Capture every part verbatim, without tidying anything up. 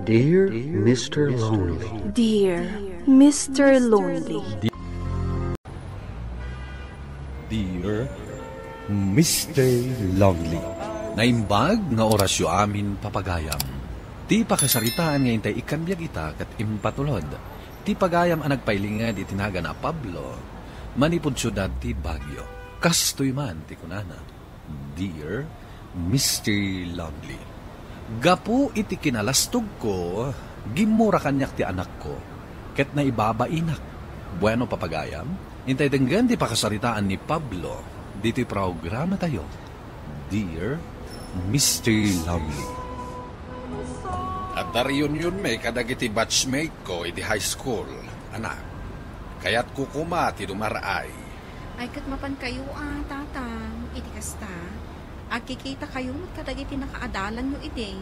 Dear Mister Lonely. Dear Mister Lonely. Dear Mister Lonely. Naimbag nga orasyo amin, papagayam. Ti pakasaritaan nga intay ikkan biag ita ket impatulod ti pagayam a nagpailinged iti nagan a Pablo, manipud siudad ti Baguio. Kastoy man ti kunana, "Dear Mister Lonely, gapu iti kinalastogko, gimmura kaniak ti anakko, ket naibabainak." Bueno, papagayam, intay denggen ti pakasaritaan ni Pablo ditoy programatayo, Dear Mister Lonely. Adda reunionmi kadagiti batchmate ko iti high school, anak. Kayatko koma ti dumaray. Ay, ket mapankayo a, Tatang, iti kasta, agkikitakayo met kadagiti nakaadalanyo idi.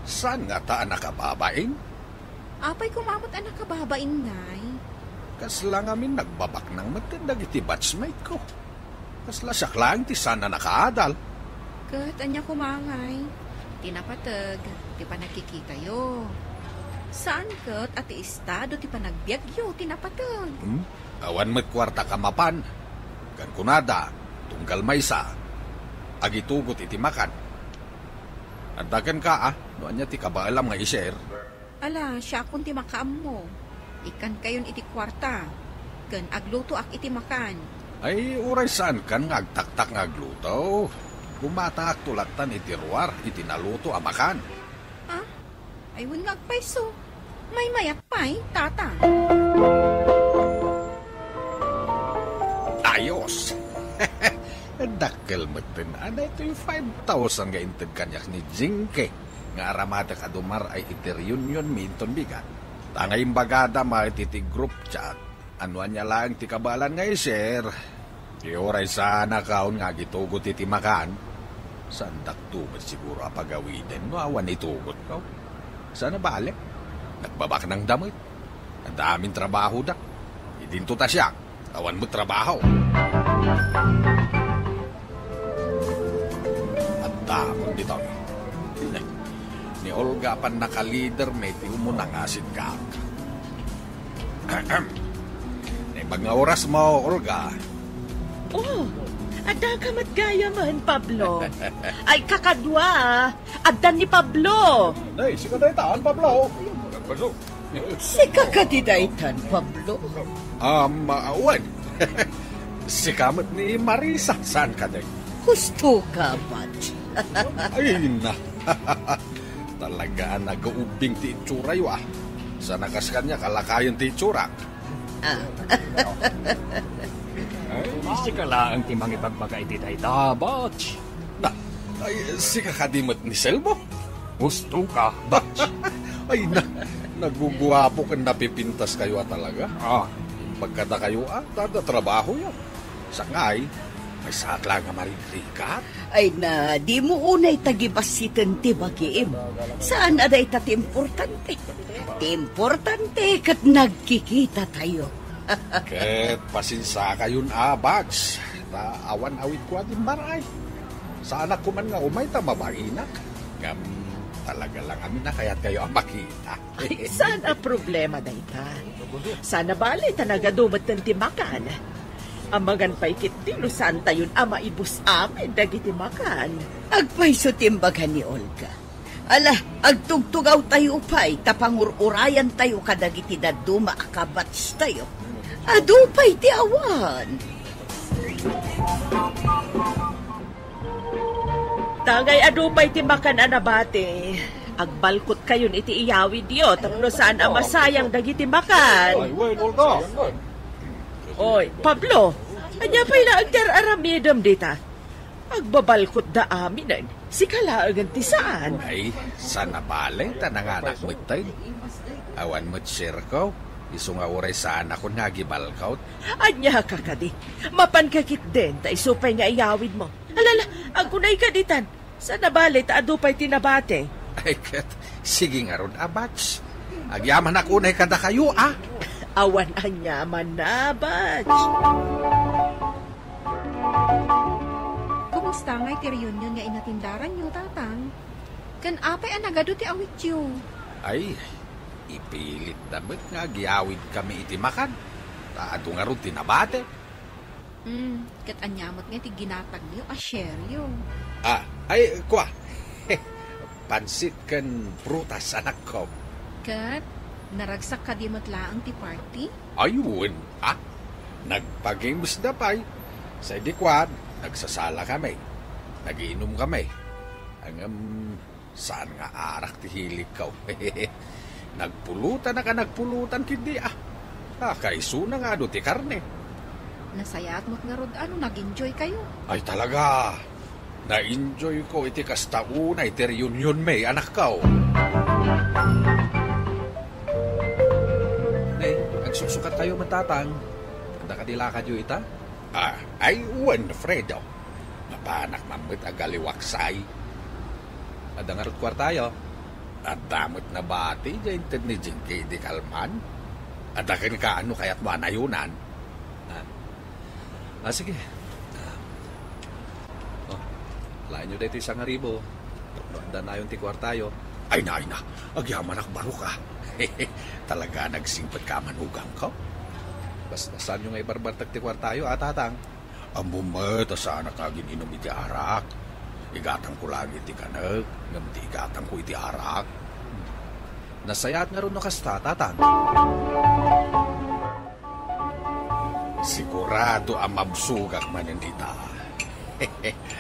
Saan ngata a nakababain? Apay koma met a nakababain ngay? Kasla ngamin nagbabaknang met ken dagiti batchmate ko. Kasla siak laeng ti saan a nakaadal. Ket ania koma ngay? Ti napateg, ti panagkikitayo. Saan ket a ti estado ti panagbiagyo ti napateg? Hmm? Awan met kuarta a mapan. Ken kunada, tunggal maysa, agitugot iti makan. Adda kenka, a, no ania ti kabaelam nga i-share? Ala, siakon ti makaammo. Ikkankayon iti kuarta, ken aglutoak iti makan. Ay, uray saankan nga agtaktak nga agluto. Gumataakto lattan iti ruar iti naluto a makan. Ah? Ay, wen nga agpayso. Maymayat pay, Tata. Ayos. Dakkel metten a daytoy five thousand nga inted kaniak ni Jinky nga aramatek a dumar-ay iti reunionmi inton bigat. Ta nga imbagada met iti group chat, a no ania laeng ti kabaelan nga i-share. Ti uray saanakaon nga agitugot iti makan, saandakto met siguro a pagawiden no awan itugotko. Saan a bale, nagbabaknangda met. Adda amin trabahoda. Idinto ta siak, awan met trabaho. Adda amon ditoy. Ni Olga a pannakalidermi ti umuna nga siddek. Naimbag nga orasmo, Olga. Oh, addaka met gayamen, Pablo. Ay, kakadua, addan ni Pablo. Nay, sika daytan, Pablo. Sika kadi daytan, Pablo? Um, ah, wen. Sika met ni Marisa, saan kadi? Husto ka, Batch. Ay, na. Talaga a nagaubbing ti itsurayo, a. Saan a kas kaniak a lakayen ti itsurak. Ah. Ay, sika laeng ti mangibagbaga iti dayta, Batch. Na, ay, sika kadi met ni Selmo? Husto ka, Batch. Ay, na, naguguapo ken napipintaskayo a talaga. Ah. Imbag kadakayo a, adda trabahoyo. Sakbay, maysaak laeng a marigrigat. Ay na, dimo unay ta gibassiten ti bagim. Saan a dayta ti importante. Ti importante ket nagkikitatayo. Ket pasensiakayon a, Batch, ta awan awidko a dimmaray. Saanak koman nga umay ta mabainak. Ngem talaga la ngamin a kayatkayo a makita. Ay, saan a problema dayta. Saan a bale ta nagadu metten ti makan. Amangan pay ketdi no saantayon a maibus amin dagiti makan. Agpayso ti imbaga ni Olga. Ala, agtugtugawtayo pay ta pangur-urayantayo kadagiti dadduma a kabatchtayo. Adu pay ti awan. Dagay adu pay ti makan a nabati. Agbalkotkayon iti iyawidyo tapno saan a masayang dagiti makan. Ay, wen, Olga. Oy, Pablo, ania pay laeng ti ar-aramidem dita? Agbabalkotda aminen. Sika laengen ti saan. Ay, saan a bale ta nanganak metten. Awan met sirko, isu nga uray saanakon nga agibalkot. Ania ka kadi? Mapanka ketdin ta isu pay nga iyawidmo. Alala, agunayka ditan. Saan a bale ta adu pay ti nabati. Ay ket, sige ngarud a, Batch. Agyamanak unay kadakayo, a. Awan aniaman a, Batch. Kumusta ngay ti reunion nga inatindaranyo, Tatang? Ken apay a nagadu ti awityo? Ay, ipilitda met nga agyawidkami iti makan. Ta adu ngarud ti nabati. Hmm, ket ania met nga ti ginatagyo a shareyo? Ah, ay, kua. Pansit ken prutas, anakko. Ket naragsak kadi met laeng ti party? Ay, wen, ah. Nagpa-gamesda pay. Sa idi kuan, nagsasala kami. Nagiinom kami. Ngem, saan nga arak ti hilikko. Nagpulutan a ka nagpulutan ketdi, ah. Ah, kaisuna nga adu ti karne. Nasayaat met ngarud a no nag-enjoy kayo. Ay, talaga. Na-enjoy ko iti kasta unay ti reunion mi, anakko. Nay, agsuksukatkayo met, Tatang. Adda kadi lakadyo ita? Ah, ay, wen, Fredo. Mapanak man met agaliwaksay. Adda ngarud kuartayo? Adda met nabati, diay inted ni Jinky idi kalman. Adda kenka no kayatmo a nayonan. Ah. Ah, sige. Ah. Oh, alaenyo daytoy sangaribu. Tapno adda nayon ti kuartayo. Ay na, ay na. Agyamanak barok, ah. Talaga nagsingpetka a manugangko. Basta saanyo nga ibarbartek ti kuartayo, a, Tatang. Ammom met a saanak agin-inum iti arak. Igatangko laeng iti kanek, ngem ti igatangko iti arak. Nasayaat ngarud no kasta, Tatang. Sigurado a mabsogak manen ita.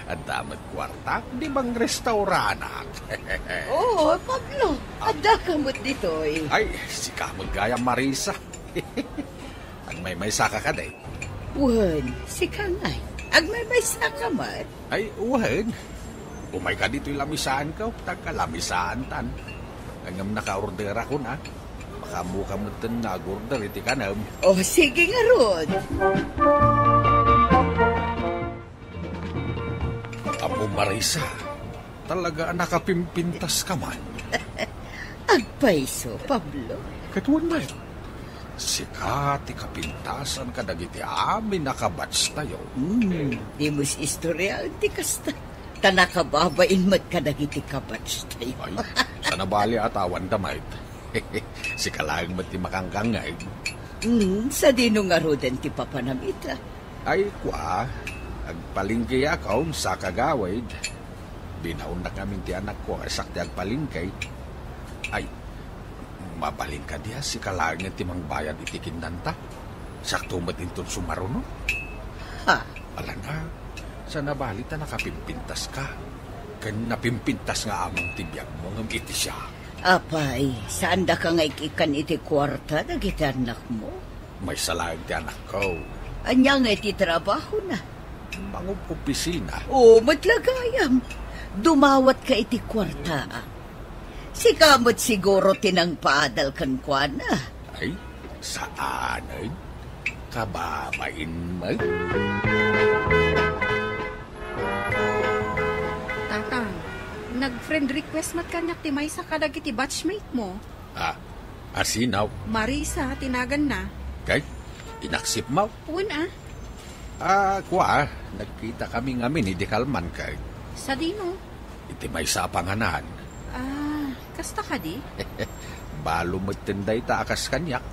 Adda met kuartak, di mangrestauranak. Oo, Pablo, adda ka met ditoy. Ay, sika met gayam, Marisa. Agmaymaysaka kadi? Wen, sika ngay, agmaymaysaka met? Ay, wen. Umayka ditoy lamisaanko, ta agkalamisaantan. Ngem nakaorderakon, a. Makaammoka metten nga agorder iti kanem. O, sige ngarud. Ammom, Marisa, talaga a nakapimpintaska man. Agpayso, Pablo. Ket wen met, sika ti kapintasan kadagiti amin a kabatchtayo. Hmm, dimo istoryaen ti kasta. Ta nakababain met kadagiti kabatchtayo. Ay, saan a bali a tawanda met. Sika laeng met ti makangkangngeg. Hmm, sadino ngaruden ti papanam ita? Ay, kua, agpalengkeakon sa kagawid. Binaonnak ngamin ti anakko, siak ti agpalengke. Ay, mabalin kadi a sika laengen ti mangbayad iti kinnanta? Siakto met inton sumaruno? Ha? Alana, saan a bali ta nakapimpintaska. Ken napimpintas nga among ti biagmo ngem iti siak. Apay, saandaka nga ik-ikkan iti kuarta dagiti annakmo? Maysa laeng ti anakko. Ania nga iti trabahona? Mangob-opisina. O, met la gayam. Dumawatka iti kuarta, a. Sika met siguro ti nangpaadal kenkuana. Ay, saanen. Kababain met. Tatang, nag-friend request met kaniak ti maysa kadagiti batchmate mo. Ah, a sino? Marisa ti naganna. Kay, inaksipmo? Wen a. Ah, kua, nagkitakami ngamin idi kalman kay. Sadino? Iti maysa a panganan. Ah, kasta kadi? Balo metten dayta a kas kaniak.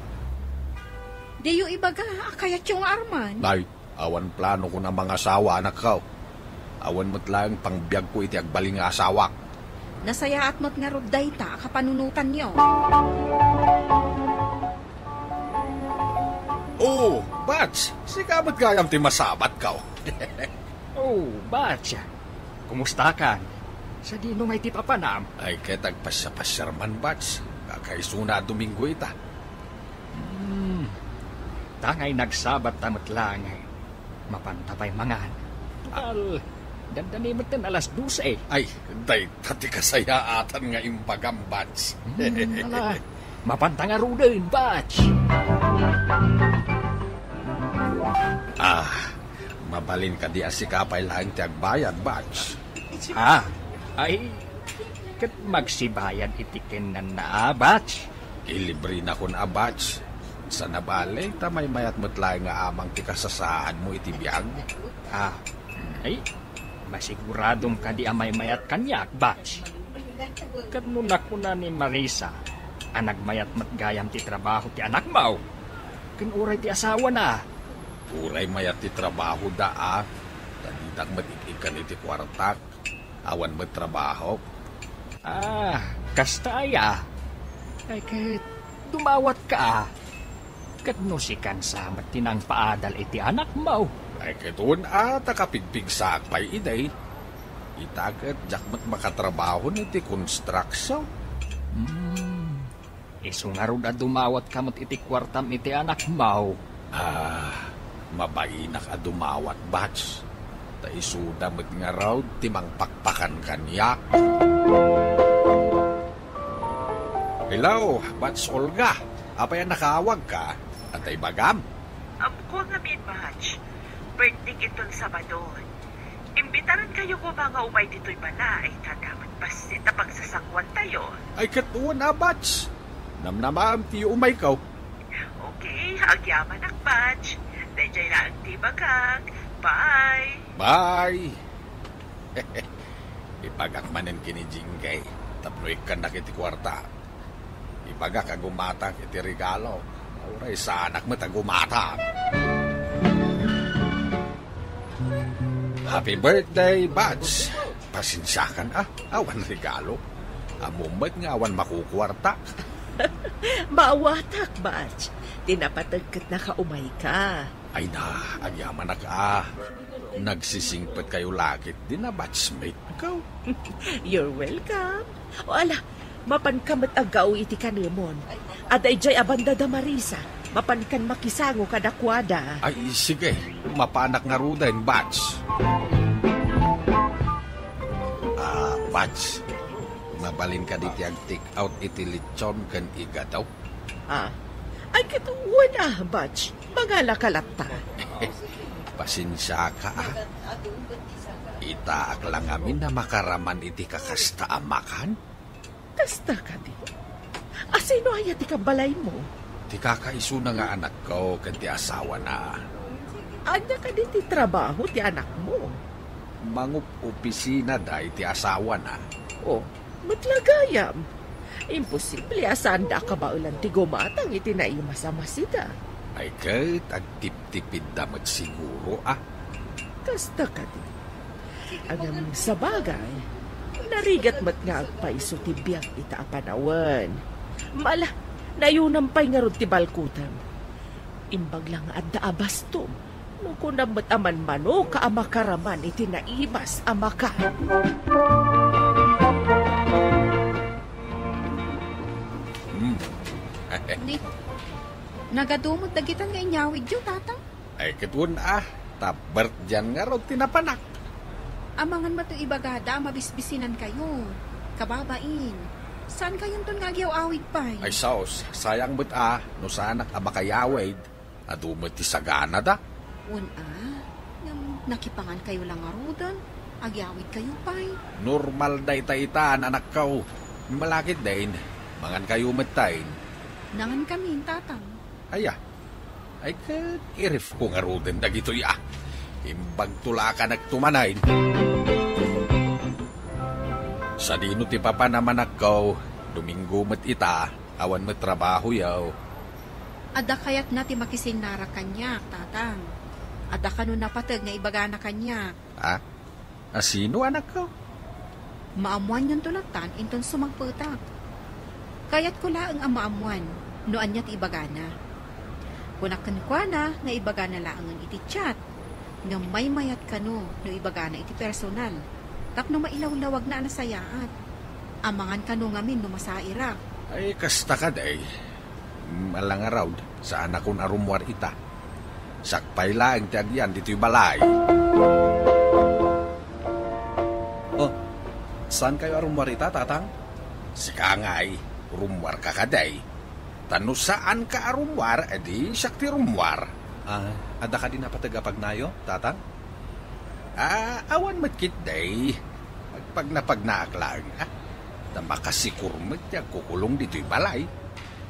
Diyo ibaga a kayatyo nga arman? Nay, awan planokon a mangasawa, anakko. Awan met laeng pangbiagko iti agbalin nga asawak. Nasayaat met ngarud dayta a kapanunotanyo. Oh, Bats, sika met gayam ti masabatko. Oh, Bats, kumustakan? Sadino ngay ti papanam? Ay, ket agpasiapasiar man, Bats. Kakaisuna a Domingo ita. Hmm. Ta ngay nagsabatta met laeng, mapanta pay mangan. Tukal, dandani metten alas dose. Ay, dayta ti kasayaatan nga imbagam, Bats. Hmm, ala, mapanta ngaruden, Bats. Ah, mabalin kadi a sika pay laeng ti agbayad, Bats? Ah, ay, ket magsibayad iti kennanna a, Bats? Ilibrenakon a, Bats. Saan a bali, ta maymayat met laeng nga amang ti kasasaadmo iti biag. Ah, ay, masiguradom kadi a maymayat kaniak, Bats? Ket no nakuna ni Marisa, A nagmayat met gayam ti trabaho ti anakmo? Ken uray ti asawana? Uray mayat ti trabahoda a, ta didak met ik-ikkan iti kuartak. Awan met trabaho. Ah, kasta aya? Ay ket, dumawatka a. Ket no sikan sa met ti nangpaadal iti anakmo? Ay ket wen a, ta kapigpigsaak pay idi. Ita ket diak met makatrabaho iti construction. Hmm. Isu ngarud a dumawatka met iti kuartam iti anakmo. Ah, mabainak a dumawat, Bats. Ta isuda met ngarud ti mangpakpakan kaniak. Hello, Bats Olga. Apay a nakaawagka? Ania ibagam? Amko ngamin, Bats. Birthday inton Sabado. Imbitarankayo koma nga umay ditoy balay, ta adda met bassit a pagsasangoantayo. Ay, ket wen a, Bats. Namnamaem ti umayko. Okay, agyamanak, Bats. Daydiay laeng ti ibagak. Bye. Bye. Ibagak manen ken ni Jinggay tapno ikkannak iti kuarta. Ibagak a gumatang iti regalo. Uray saanak met a gumatang. Happy birthday, Bats. Pasensiakan a, awan regalo. Ammom met nga awan makukuarta. Maawatak, Bats. Ti napateg ket nakaumayka. Ay na, agyamanak a. Nagsisingpetkayo la ketdi a batchmate ko. You're welcome. O ala, mapanka met aggaw iti kanemon. Adda idiay a banda da Marisa. Mapankan makisango kadakuada. Ay, sige. Mapanak ngaruden, Bats. Ah, Bats. Mabalin kadi ti ag-take out iti litson ken igado? Ah. Ay, ket wen a, Bats. Mangalaka latta. Pasensiaka a. Itaak la ngamin a makaraman iti kakasta a makan. Kasta kadi? Asino aya ti kabalaymo? Ti kakaisuna nga anakko ken ti asawana. Ania kadi ti trabaho ti anakmo? Mangup-opisina da iti asawana. Oh, met la gayam. Imposible a saanda a kabaelan ti gumatang iti naimas a masida. Ay ket, agtiptipidda met siguro a. Kasta kadi? Ngem sabagay, narigat met nga agpayso ti biag ita a panawen. Ala, nayunam pay ngarud ti balkutem. Imbag la nga adda a bastom, no kunam met a manmanoka a makaraman iti naimas a makan. Hmm. Ni, nagadu met dagitan nga inyawidyo, Tatang? Ay, ket wen a, ta birthday-an ngarud ti napanak. Amangan met ibagada a mabisbisinankayo. Kababain, saankayonton nga agyaw-awid pay? Ay, sus, sayang met a, no saanak a makayawid, adu met ti saganada. Wen a, ngem nakipangankayo la ngaruden, agyawidkayo pay. Normal dayta itan, anakko. Malakit din, mangankayo metten. Nangankamin, Tatang. Aya, ay ket irifko ngaruden dagitoy a. Imbag tulakanak tumanen. Sadino ti papan a manakko, Domingo met ita, awan met trabahoyo. Adda kayatna ti makisinnarak kaniak, Tatang. Adda kano napateg nga ibagana kaniak. Ha? Asino, anakko? Maammoanyonto lattan inton sumangpetak. Kayatko laeng a maammoan no ania ti ibagana. Kunak kenkuana nga ibagana laengen iti chat, ngem maymayat kano no ibagana iti personal, tapno mailawlawagna a nasayaat. Amangan kano ngamin no masairak. Ay, kasta kadi. Mm, ala ngarud, saanakon a rummuar ita. Siak pay laeng ti agyan ditoy balay. Oh, saankayo a rummuar ita, Tatang? Sika ngay, rummuarka kadi. Ta no saanka a rummuar, edi siak ti rummuar. Ah, adda kadi napateg a pagnayo, Tatang? Ah, awan met ketdi. Agpagnapagnaak laeng, ah. Ta makasikur met ti agkukulong ditoy balay.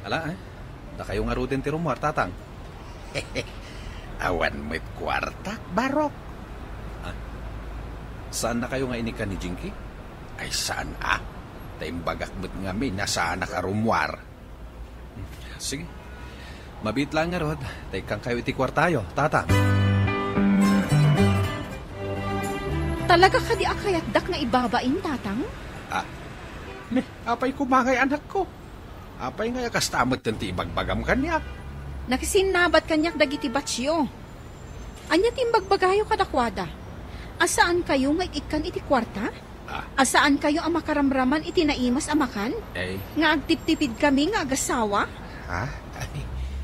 Ala, eh. Dakayo ngaruden ti rummuar, Tatang. Awan met kuartak, barok. Ah, saannakayo nga inikkan ni Jinky? Ay, saan a. Ta imbagak met ngamin a saanak a rummuar. Sige. Mabiit laeng ngarud, ta ikkankayo iti kuartayo, Tatang. Talaga kadi a kayatdak nga ibabain, Tatang? Ah, ne, apay koma ngay, anakko? Apay ngay a kasta met ti ibagbagam kaniak? Nakisinnabat kaniak dagiti batchyo. Ania ti imbagbagayo kadakuada? A saankayo nga ikkan iti kuarta? Ah. A saankayo a makaramraman iti naimas a makan? Eh. Nga agtiptipidkami nga agassawa? Ha?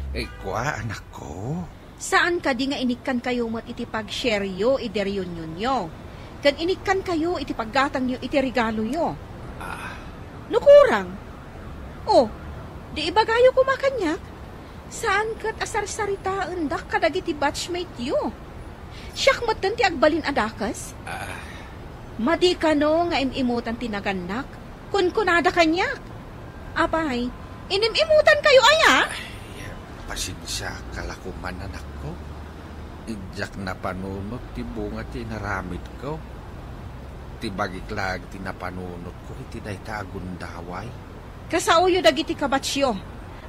Ay, eh, kua, anakko. Saan kadi nga inikkankayo met iti pag-shareyo idi reunionyo? Ken inikkankayo iti paggatangyo iti regaloyo? Ah. No kurang? Oh, di ibagayo koma kaniak? Saan ket a sarsaritaendak kadagiti batchmate-yo? Siak metten ti agbalin a dakes? Ah. Madi kano nga im-imutan ti nagannak? Kunkunada kaniak. Apay, inim-imutankayo aya? Ay, pasensiaka la koman, anakko. Diak napanunot ti bunga ti inaramidko. Ti bagik laeng ti napanunotko iti dayta a gundaway. Kasaoyo dagiti kabatchyo,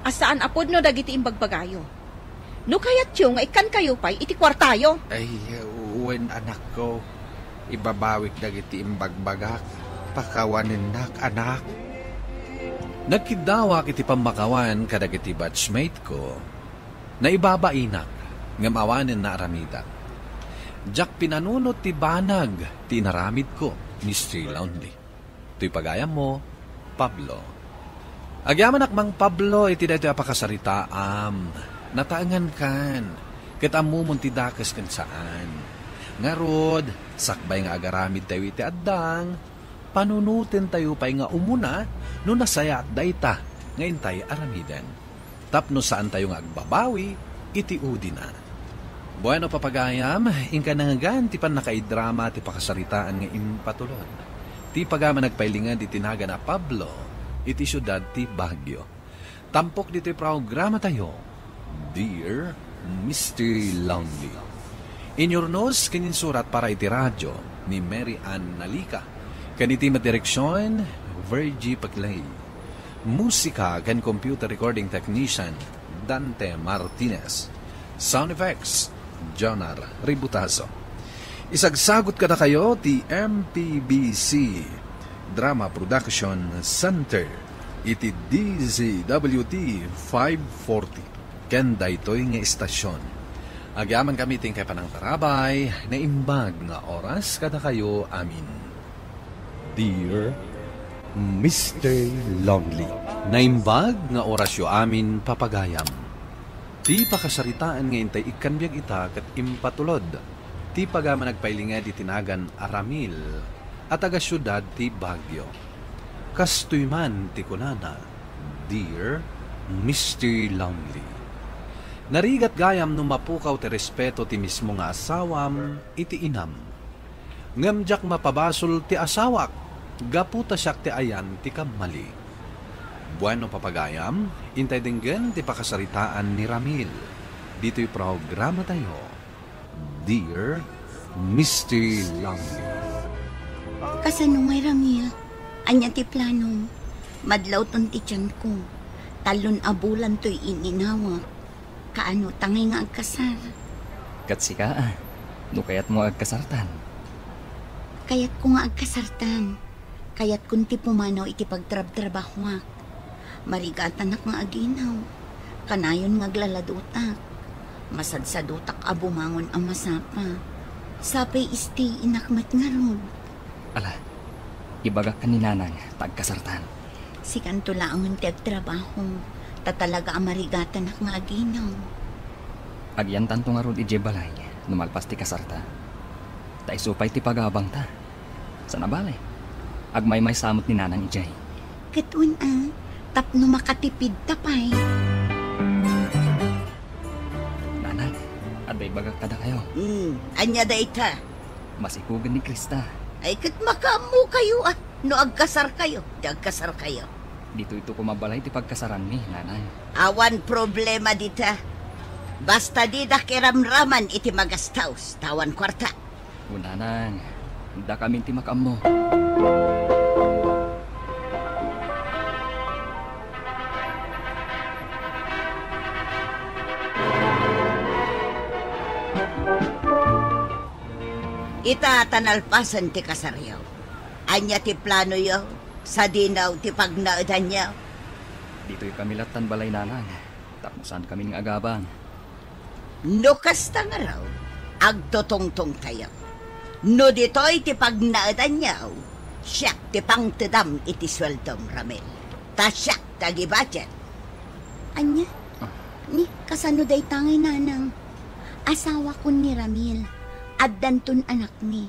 a saan a pudno dagiti imbagbagayo. No kayatyo nga ikkankayo pay iti kuartayo. Ay, wen, anakko. Ibabawik dagiti imbagbagak. Pakawanennak, anak. Nagkiddawak iti pammakawan kadagiti batchmate-ko. Naibabainak, ngem awanen naaramidak. Diak pinanunot ti banag ti inaramidko, Mister Lonely. Toy pagayammo, Pablo. Agyamanak, Mang Pablo, iti daytoy a pakasaritaam. Nataengankan, ket ammomon ti dakes ken saan. Ngarud, sakbay nga agaramidtayo iti addang, panunotentayo pay nga umuna no nasayaat dayta nga intay aramiden. Tapno saantayo nga agbabawi iti udina. Bueno, papagayam, inka nangngegan ti pannakaidrama ti pakasaritaan nga impatulod. Ti pagayam a nagpailinged iti nagan a Pablo iti siudad ti Baguio. Tampok ditoy programatayo, Dear Mister Lonely. Inyurnos ken insurat para iti radio ni Mary Ann Nalica, ken iti madireksion, Virgie Paclay. Musika ken computer recording technician, Dante Martinez. Sound effects, Jonar Ributazo. Isagsagut kadakayo ti M P B C Drama Production Center iti D Z W T five forty ken daytoy nga istasion. Agyamankami ti inkay panangtarabay, naimbag nga oras kadakayo amin. Dear Mister Lonely. Naimbag nga orasyo amin, papagayam. Ti pakasaritaan nga intay ikkan biag ita ket impatulod ti pagayam a nagpailinged iti nagan a Ramil a taga-siudad ti Baguio. Kastoy man ti kunana, Dear Mister Lonely. Narigat gayam no mapukaw ti respeto ti mismo nga asawam iti inam. Ngem diak mapabasol ti asawak, gapu ta siak ti ayan ti kammali. Bueno, papagayam, intay denggen ti pakasaritaan ni Ramil ditoy programatayo, Dear Mister Lonely. Kasano ngay, Ramil? Ania ti planom? Madlawton ti tianko. Tallon a bulan toy in-inawak. Kaano ta ngay nga agkasar? Ket sika, a, no kayatmo nga agkasartan? Kayatko nga agkasartan. Kayatkon ti pumanaw iti pagtrabtrabahoak. Marigatanak nga aginaw. Kanayon nga aglaladotak. Masadsadotak a bumangon a masapa. Sapay istiinak met ngarud. Ala, ibagak ken ni Nanang ta agkasartan. Sikanto laengen ti agtrabaho, ta talaga a marigatanak nga aginaw. Agyantanto ngarud idiay balay no malpas ti kasarta. Ta isu pay ti pagabangta. Sana bale, agmaymaysa met ni Nanang idiay. Ket wen a, tapno makatipidta pay. Nanang, adda ibagak kadakayo. Hmm, ania dayta? Masikugen ni Krista. Ay, ket makaammokayo a, no agkasarkayo, di agkasarkayo. Ditoyto koma balay ti pagkasaranmi, Nanang. Awan problema dita. Basta didak iramraman iti magastos, ta awan kuarta. O, Nanang, dakamin ti makaammo. Ita ta nalpasen ti kasaryo. Ania ti planoyo? Sadino ti pagnaedanyo? Ditoy kami lattan balay, Nanang, tapno saan kami nga agabang. No kasta ngarud, agtutungtongtayo. No ditoy ti pagnaedanyo, siak ti pangtedam iti sueldom, Ramil. Ta siak ti agibudget. Ania? Ah. Ni, kasano dayta ngay, Nanang? Asawakon ni Ramil. Addanton anakmi.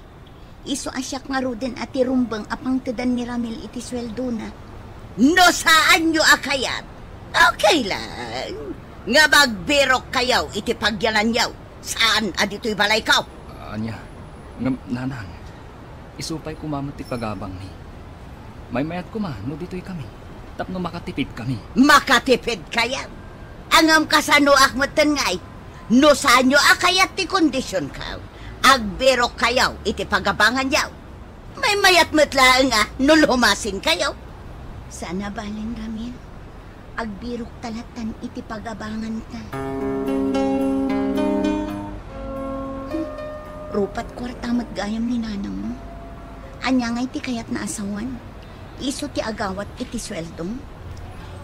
Isu a siak ngaruden a ti rumbeng a pangtedan ni Ramil iti sueldona. No saanyo a kayat, okay lang. Nga magbirokkayo iti pagyananyo. Saan a ditoy balayko. Ania? Ngem, Nanang, isu pay koma met ti pagabangmi. Maymayat koma no ditoy kami, tapno makatipid kami. Makatipid kayo? Ngem kasanoak metten ngay? No saanyo a kayat ti kondisionko, agbirokkayo iti pagabanganyo. Maymayat met laeng a no lumasinkayo. Saan a balen, Ramil. Agbirokta lattan iti pagabanganta. Hmm, rupat kuarta met gayam ni nanangmo. Ania ngay ti kayatna a sawen? Isu ti agawat iti sueldom?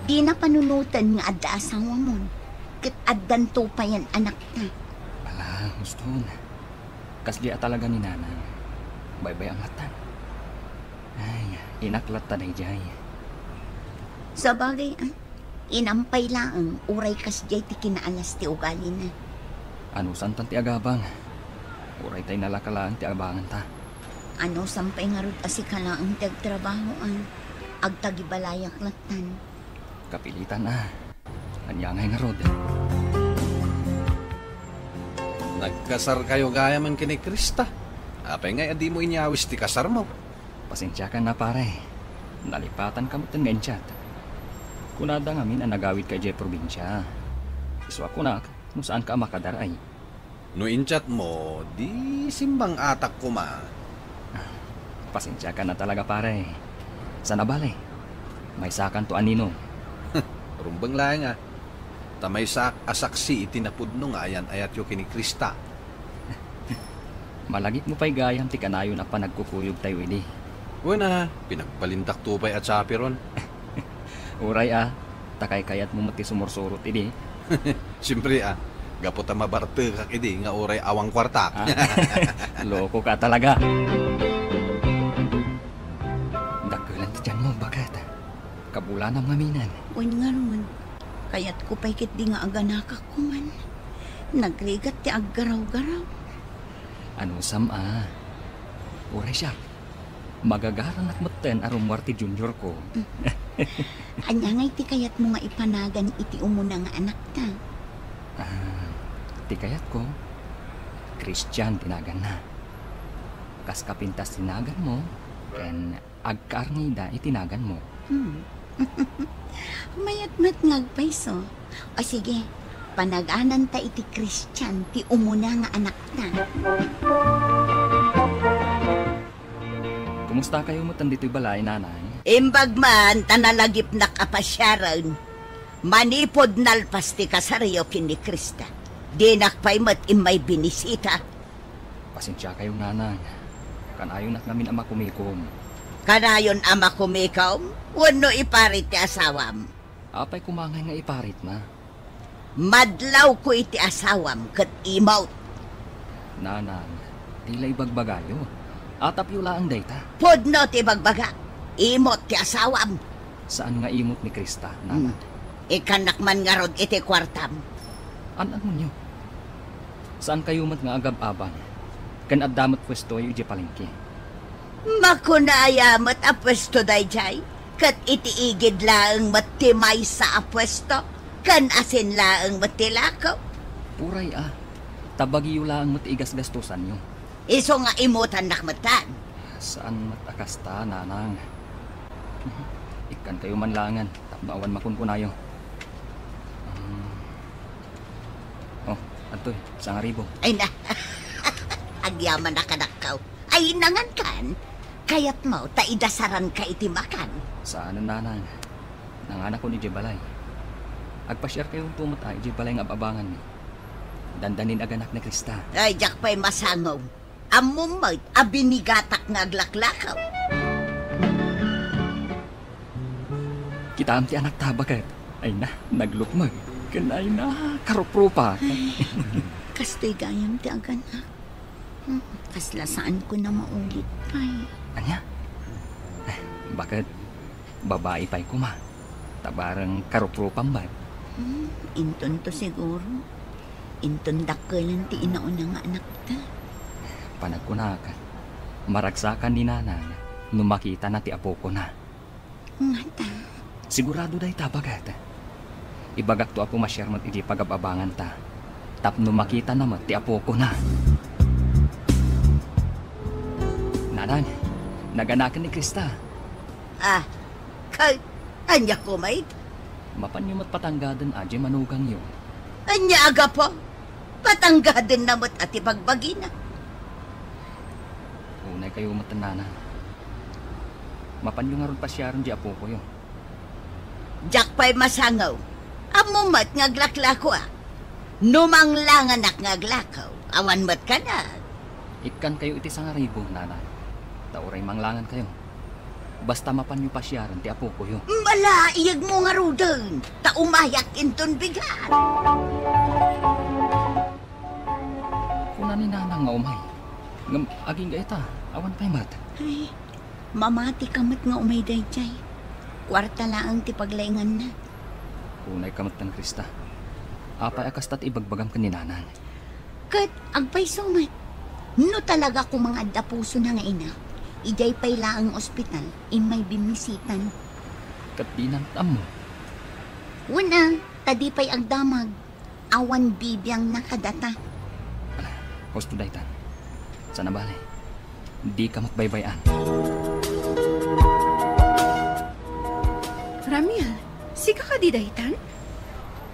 Dina panunoten nga adda asawamon, ket addanto payen anakta. Ala, huston. Kasdi a talaga ni Nanang. Baybay-am latta. Ay, inak latta daydiay. Sabagay, ah, inampay laeng uray kasdiay ti kinaalas ti ugalina. Anusantan ti agabang? Uray tay nalaka laeng ti abanganta. Anusan pay ngarud a sika laeng ti agtrabaho, ah, agtagibalayak lattan. Kapilitan, ah. Ania ngay ngarud? Nagkasarkayo gayamen ken ni Krista. Apay ngay a dimo inyawis ti kasarmo? Pasensiakan a, pare. Nalipatanka metten nga in-chat. Kunada ngamin a nagawidka idiay probinsia. Isu a kunak, no saanka a makadaray. No in-chatmo, di simbang-atak koma. Pasensiakan a talaga, pare. Saan a bale, maysakanto a ninong. Rumbeng laeng, ah. Ta maysaak a saksi iti napudno nga ayan-ayatyo ken ni Krista. Malagipmo pay gayam ti kanayon a panagkukuyogtayo idi. Wen a, pinagbalindakto pay a chaperon. Uray a, ta kaykayatmo met ti sumursurot idi. Siempre a, gapu ta mabartekak idi nga uray awan kuartak. Ah, lokoka talaga. Dakkelan ti tianmo, baket. Kabulanam ngaminen. Wen ngarud, kayatko pay ketdi nga aganakak koman. Nagrigat ti aggaraw-garaw. Anusam a. Uray siak, magagaranak metten a rummuar ti juniorko. Ania ngay ti kayatmo nga ipanagan iti umuna nga anakta? Ah, ti kayatko, Christian ti naganna. Kas kapintas ti naganmo, ken agkaarngida iti naganmo. Hmm. Mayat met nga agpayso. O sige, panagananta iti Christian ti umuna nga anakta. Kumustakayo met ditoy balay, Nanang? Imbag man ta nalagipnak a pasiaren. Manipud nalpas ti kasaryo ken ni Krista, dinak pay met immay binisita. Pasensiakayo, Nanang. Kanayonak ngamin a makumikom. Kanayon a makumikom? Wenno iparit ti asawam? Apay koma ngay nga iparitna? Madlawko iti asawam ket imot. Nanang, dila ibagbagayo. Atapyo laeng dayta. Pudno ti ibagbagak. Imot ti asawam. Saan nga imot ni Krista, Nanang. Hmm. Ikkannak man ngarud iti kuartam. An-anonyo? Saankayo met nga agab-abang, ken adda met puestoyo idiay palengke. Makuna aya met a puesto daydiay, ket iti igid laeng met ti maysa a puesto, ken asin laeng met ti lako. Uray a, ta bagiyo laeng met ti igasgastosanyo. Isu nga imutannak metten. Saan met a kasta, Nanang. Ikkankayo man laengen tapno awan makunkunayo. Um, oh, adtoy, sangaribo. Ay na, agyaman a kadakkaw. Ay, nangankan. Kayatmo ta idasaranka iti makan? Saanen, Nanang. Nanganakon idiay balay. Agpasiarkayonto met a idiay balay nga ab-abanganmi. Dandanin a ganak ni Krista. Ay, diak pay masango. Ammom met a binigatak nga aglaklakaw. Kitaem ti anakta, baket. Ay na, naglukmeg. Ken ay na, karuprupa. Ay, kastoy gayam ti aganak. Hmm, kasla saanko na maulit pay. Ania? Eh, baket? Babai pay koma. Ta bareng karuprupam met. Hmm, inton to siguro. Inton dakkelen ti inauna nga anakta. Panagkunak, maragsakan ni Nanang no makitana ti apokona. Ngata? Sigurado dayta, baket. Ibagakto a pumasiar met idiay pagab-abanganta tapno makitana met ti apokona. Nanang, naganaken ni Krista. Ah, kay, ania koma ita? Mapanyo met patanggaden a diay manugangyo. Ania a gapu? Patanggadenna met a ti bagbagina. Unay kayo met, Nanang. Mapanyo ngarud pasiaren diay apokoyo. Diak pay masangaw. Ammom met nga aglaklako a. No manglanganak nga aglakaw, awan met kanayon. Ikkan kayo iti sangaribo, Nanang. Ta uray manglangan kayo. Basta mapanyo pasiaren ti apokoyo. Malaiyegmo ngaruden, ta umayak inton bigat. Kuna ni Nanang nga umay. Ngem agingga ita, awan pay met. Ay, mamati ka met nga umay daydiay. Kuarta laeng ti paglainganna. Kunay ka met, Krista. Apay a kasta ti ibagbagam ken ni Nanang? Ket agpayso met. No talaga koma nga adda pusona nga ina, idiay pay laeng ospital, immay bimmisitan. Ket dinak ammo? Wen a, ta di pay agdamag. Awan bibiangna kadata. Ala, husto daytan. Sana bale, dika met baybay-an. Ramil, sika kadi daytan?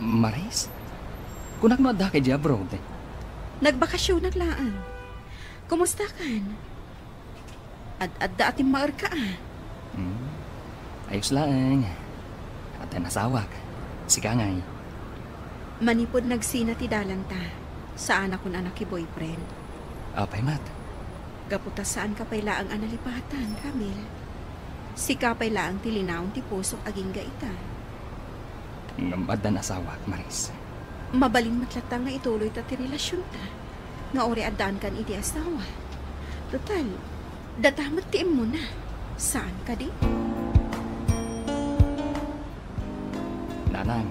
Maris? Kunak no adda ka idiay abroad? Nagbakasionak laeng. Kumustakan? Ad-adda a timmaerka a. Hmm. Ayos laeng. Addan asawak. Sika ngay? Manipud nagsina ti dalanta, saanakon a naki-boyfriend. Apay met? Gapu ta saanka pay laeng a nalipatan, Ramil. Sika pay laeng ti linaon ti pusok agingga ita. Ngem addan asawak, Maris. Mabalin met latta nga ituloyta ti relasionta nga uray addaankan iti asawa. Total, data met ti immuna. Saan kadi? Nanang,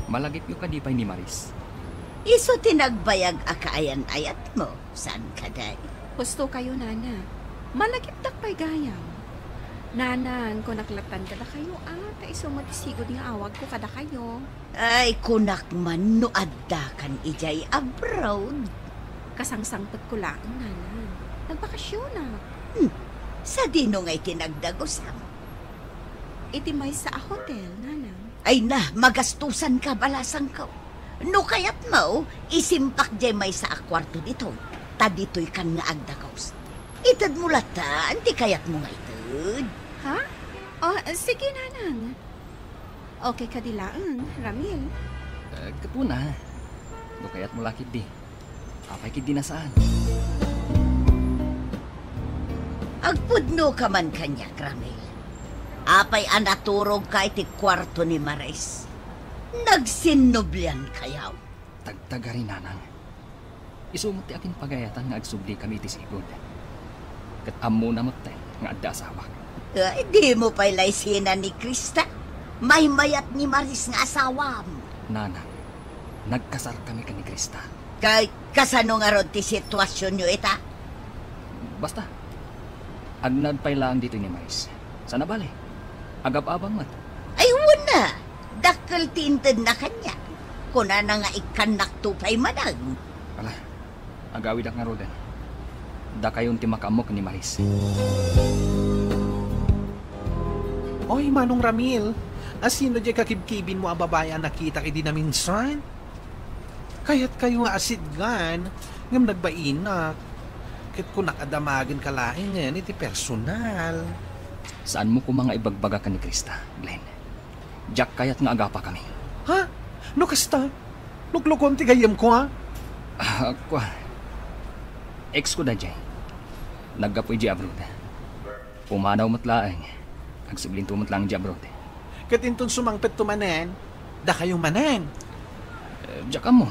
malagipyo kadi pay ni Maris? Isu ti nagbayag a kaayan-ayatmo, saan kadi? Husto kayo, Nana. Malagipdak pay gayam. Nanang, kunak lattan kadakayo, a, ta isu met ti sigud nga awagko kadakayo. Ay, kunak man no addakan idiay abroad. Kasangsangpetko laeng, Nanang. Nagbakasionak. Hmm. Sadino ngay ti nagdagusam? Iti maysa a hotel, Nanang. Ay na, magastusanka, balasangko. No kayatmo, isimpak diay maysa a kuarto ditoy, ta ditoykan nga agdagus. Itedmo latta ti kayatmo nga ited. Ha? Oh, sige, Nanang. Okay kadi laeng, Ramil? Eh, gapuna. No kayatmo la ketdi. Apay ketdi a saan? Agpudnoka man kaniak, Ramil. Apay a naturogka iti kuarto ni Maris? Nagsinnubliankayo? Tagtagari, Nanang. Isu met ti akin pagayatan nga agsublikami iti sigud. Ket ammona met nga adda asawak. Ay, dimo pay la isina ni Krista? Maymayat ni Maris nga asawam. Nanang, nagkasarkami ken ni Krista. Kay kasano ngarud ti situasionyo ita? Basta, agnaed pay laeng ditoy ni Maris. Sana bale, agab-abang met. Ay, wen a, dakkel ti intedna kaniak. Kunana nga ikkannakto pay manen. Ala, agawidak ngaruden. Dakayon ti makaammo ken ni Maris. Oy, Manong Ramil, asino diay kakibkibinmo a babai a nakitak idi naminsan? Kayatkayo nga asidgan, ngem nagbainak. Ket kunak a damagenka laengen iti personal. Saanmo koma nga ibagbaga ken ni Krista, Glenn. Diak kayat nga agapakami. Ha? No kasta, luklukon ti gayyemko, ha? Ah, kua. Ex ko daydiay. Naggapu idiay abroad. Pumanaw met laeng. Agsublinto met laeng idiay abroad. Ket inton sumangpetto manen, dakayo manen. Eh, diak ammo.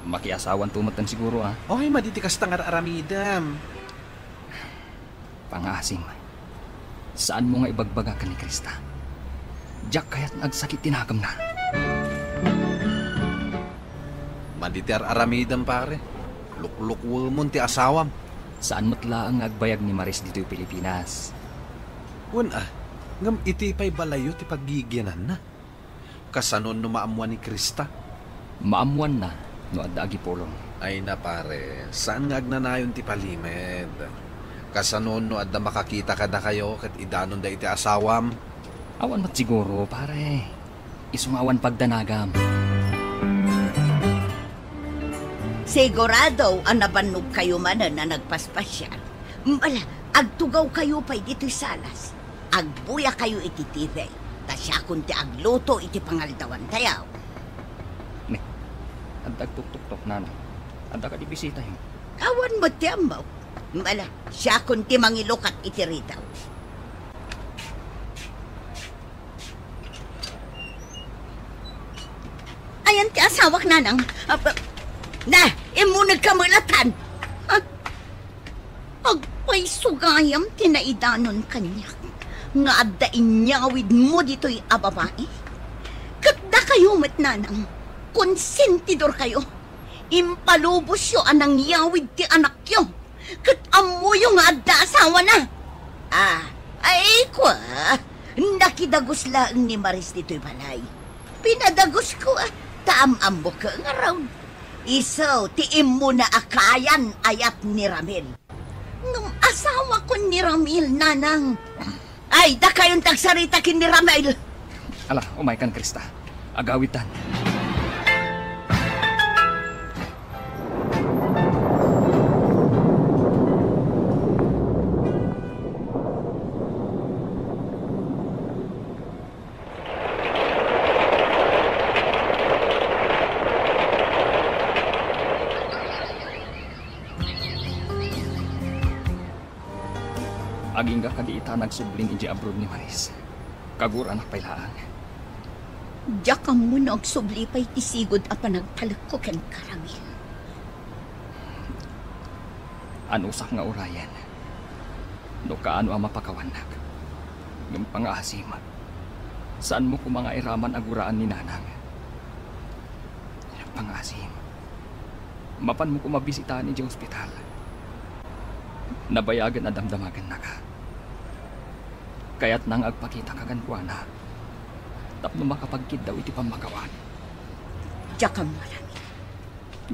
Makiasawanto metten siguro, a. Oy, madi ti kasta nga ar-aramidem. Pangaasim, saanmo nga ibagbaga ken ni Krista. Diak kayat nga agsakit ti nakemna. Madi ti ar-aramidem, pare. Luklukuemon ti asawam. Saan met laeng nga agbayag ni Maris ditoy Pilipinas. Wen a, ngem iti pay balayyo ti paggigiananna. Kasano no maammoan ni Krista? Maammoanna no adda agipulong. Ay na, pare, saan nga agnanayon ti palimed. Kasano no adda makakita kadakayo ket idanonda iti asawam? Awan met siguro, pare. Isu nga awan pagdanagam. Sigurado a nabannogkayo manen a nagpaspasial. Ala, agtugawkayo pay ditoy salas. Agbuyakayo iti T V, ta siakon ti agluto iti pangaldawantayo. Ne, adda agtuktuktok, nanang. Adda kadi bisitayo? Awan met ti ammok. Ala, siakon ti mangilukat iti ritaw. Ayan ti asawak, nanang. Apa, na, immuneg ka melatan. Ha? Agpayso gayam ti naidanon kaniak nga adda inyawidmo ditoy a babai. Ket dakayo met, nanang, konsentidorkayo. Impalubosyo a nangyawid ti anakyo, ket ammoyo nga adda asawana. Ah, ay, kua, nakidagus laeng ni Maris ditoy balay. Pinadagusko, ah, ta am-ammok nga raon. Isu ti immuna a kayan-ayat ni Ramil. Ngem asawakon ni Ramil, nanang. Ay, dakayon ti agsarita ken ni Ramil. Ala, umaykan, Krista. Agawidtan. Agingga kadi ita nagsublin idiay abroad ni Maris. Kaguranak pay laeng. Diak ammo no agsubli pay ti sigud a panagtalekko kenka, Ramil. Anusak nga urayen no kaano a mapakawannak. Ngem pangaasim, saanmo koma nga iraman a guraan ni nanang. Pangaasim, mapanmo koma bisitaan idiay ospital. Nabayagen a damdamagennaka. Kayatna nga agpakitaka kenkuana tapno makapagkiddaw iti pammakawan. Diak ammo, Ramil.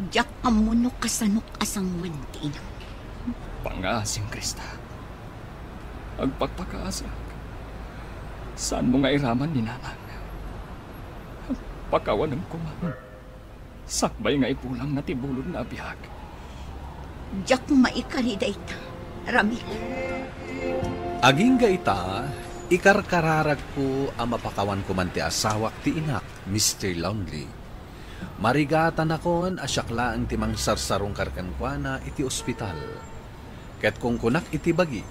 Diak ammo no kasanok a sanguen ti inam. Pangaasim, Krista. Agpakpakaasak. Saanmo nga iraman ni nanang. Pakawanem koma. Sakbay nga ipulangna ti bulodna a biag. Diak maikari dayta, Ramil. Agingga ita, ikarkararagko a mapakawan koman ti asawak ti inak, Mister Lonely. Marigatanakon a siak laeng ti mangsarsarungkar kenkuana iti ospital. Ket kunkunak iti bagi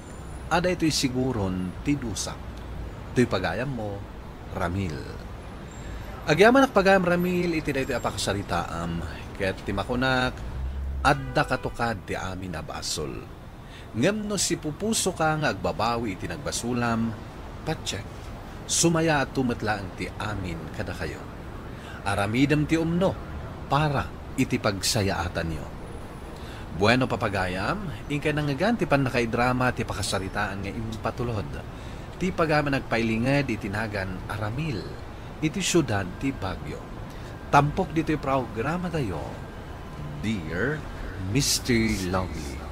a daytoy siguron ti dusak. Toy pagayammo, Ramil. Agyamanak pagayam, Ramil, iti daytoy a pakasaritaam, ket ti makunak, adda katukad ti amin a basol. Ngem no sipupusoka nga agbabawi iti nagbasulam, patiek, sumayaatto met laeng ti amin kadakayo. Aramidem ti umno para iti pagsayaatanyo. Bueno, papagayam, inkay nangngegan ti pannakaidrama ti pakasaritaan nga impatulod ti pagayam a nagpailinged iti nagan a Ramil iti siudad ti Baguio. Tampok ditoy programatayo, Dear Mister Lonely.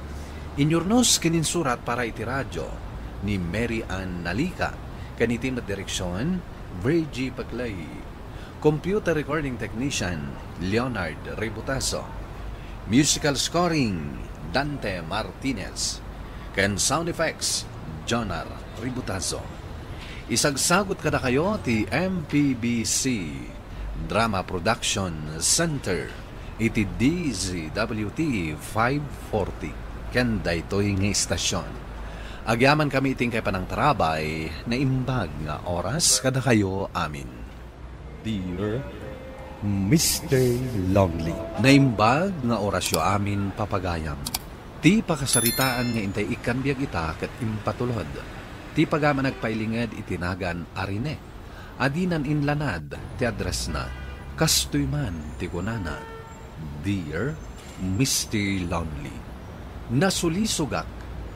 Inyurnos ken insurat para iti radio ni Mary Ann Nalica, ken iti met direksion, Virgie Paclay. Computer recording technician, Leonard Ributazo. Musical scoring, Dante Martinez. Ken sound effects, Jonar Ributazo. Isagsagut kadakayo ti M P B C Drama Production Center. iti D Z W T five forty ken daytoy nga istasyon. Agyamankami iti inkay panangtarabay, naimbag nga oras kadakayo amin. Dear Mister Lonely. Naimbag nga orasyo amin, papagayam. Ti pakasaritaan nga intay ikkan biag ita ket impatulod. Ti paga-, managpailinged iti nagan a Rene. Adinan inlanad ti addressna. Kastoy man ti kunana, "Dear Mister Lonely, nasulisogak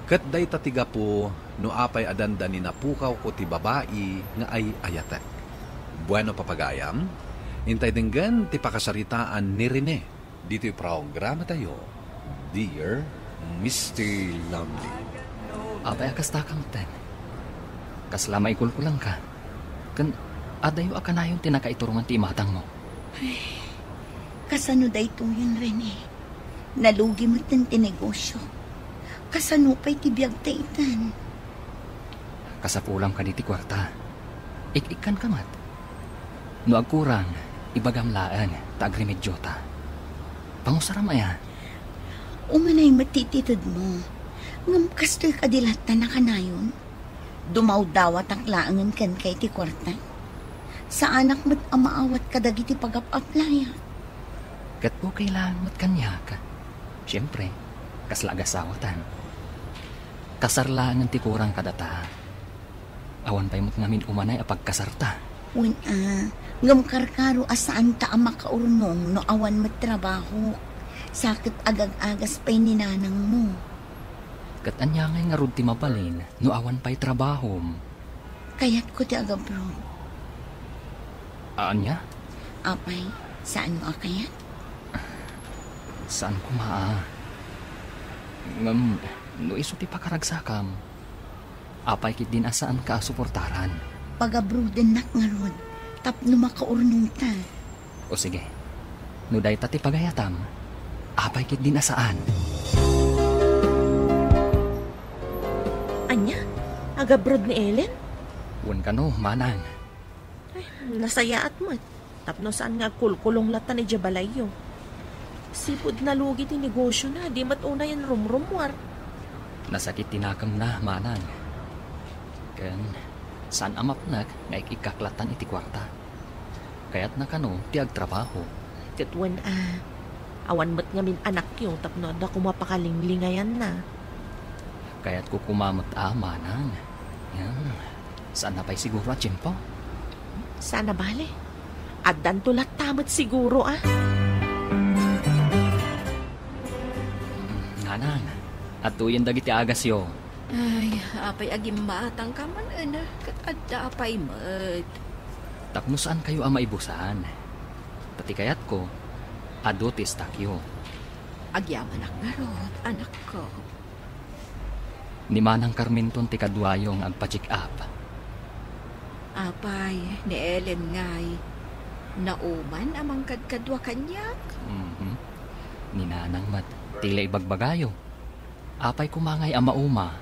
ket dayta ti gapu no apay a dandani napukawko ti babai nga ay-ayatek." Bueno, papagayam, intay denggen ti pakasaritaan ni Rene ditoy programatayo, Dear Mister Lonely. Apay a kasta ka metten? Kasla maikulkulangka? Ken adayo a kanayon ti nakaiturongan ti imatangmo? Kasano daytoyen, Rene? Nalugi metten ti negosyo. Kasano pay ti biagta itan? Kasapulam kadi ti kuarta. Ik-ikkanka met. No agkurang, ibagam laeng ta agremedyota. Pangusaram aya? Umanay met ti itedmo. Ngem kastoy kadi latta nakanayon? Dumawdawatak laengen kenka iti kuarta. Saanak met a maawat kadagiti pagap-aplayak. Ket okay laeng met kaniak. Siempre, kasla agasawatan. Kasar laengen ti kurang kadata. Awan pay met ngamin umanay a pagkasarta. Wen a, ngem karkaro a saanta a makaurnong no awan met trabaho. Sa ket agag-agas pay ni nanangmo. Ket ania ngay ngarud ti mabalin no awan pay trabahom? Kayatko ti agabroad. Ania? Apay, saanmo a kayat? Saan koma a. Ngem, no isu ti pakaragsakam, apay ketdin a saanka a suportaran? Pagabroadennak ngarud tapno makaurnongta. O sige, no dayta ti pagayatam, apay ketdin a saan? Ania? Agabroad ni Ellen? Wen kano, manang. Ay, nasayaat met. Tapno saan nga agkulkulong latta idiay balayyo. Sipud nalugi ti negosyona, di met unayen rumrummuar. Nasakit ti nakemna, manang. Ken saan a mapnek nga ik-ikkak lattan iti kuarta. Kayatna kano ti agtrabaho. Ket wen a, awan met ngamin anakyo tapno adda koma pakalinglingayanna. Kayatko koma met a, manang. Ngem, saan a pay siguro a tiempo? Saan a bale. Addanto latta met siguro a. Nanang, adtoyen dagiti agasyo. Ay, apay a gimmatangka man, ket adda pay met. Tapno saankayo a maibusan. Ta ti kayatko, adu ti istakyo. Agyamanak ngarud, anakko. Ni Manang Carmenton ti kaduayo nga agpa-check up. Apay, ni Ellen ngay, nauman a mangkadkadua kaniak? Mhm. Ni Nanang met, ti la ibagbagayo. Apay koma ngay a mauma?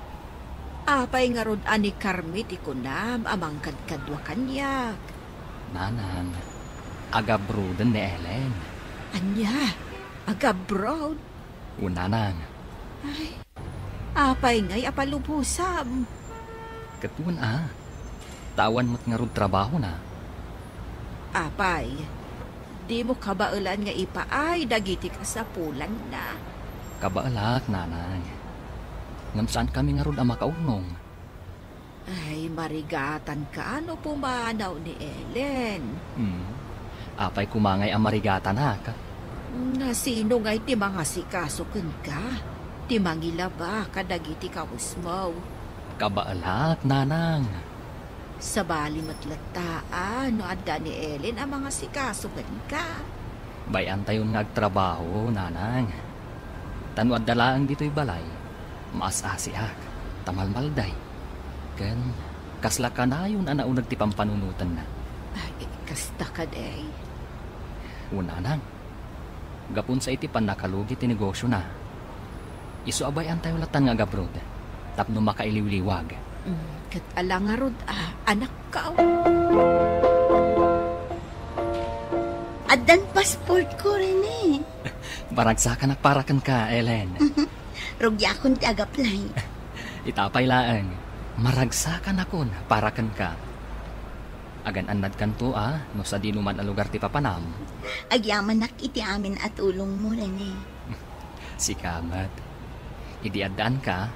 Apay ngarud a ni Carmi ti kunam a mangkadkadua kaniak? Nanang, agabroaden ni Ellen. Ania? Agabroad? O, Nanang. Ay, apay ngay a palubosam? Ket wen a, ta awan met ngarud trabahona. Apay, dimo kabaelan nga ipaay dagiti kasapulanna? Kabaelak, Nanang. Ngem saankami ngarud a makaurnong. Ay, marigatan ka no pumanaw ni Ellen. Hmm. Apay koma ngay a marigatanak? Nasino ngay ti mangasikaso kenka? Ti mangilaba kadagiti kawesmo? Kabaelak, Nanang. Sabali met latta a no adda ni Ellen a mangasikaso kenka. Bay-antayon nga agtrabaho, Nanang. Ta no adda laeng ditoy balay, maas-asiak, ta malmalday. Ken kasla kanayon a nauneg ti pampanunotenna. Ay, kasta kadi. O, Nanang, gapun sa iti pannakalugi ti negosyona, isu a bay-antayo lattan nga agabroad tapno makailiwliwag. Mm, ket ala ngarud a, anakko. Addan passport ko, Rene. Maragsakanak para kenka, Ellen. Rugiakon ti agaplay. Ita pay laeng, maragsakanakon para kenka. Agan-annadkanto a no sadino man a lugar ti papanam. Agyamanak iti amin a tulongmo, Rene. Sika met. Idi addaanka,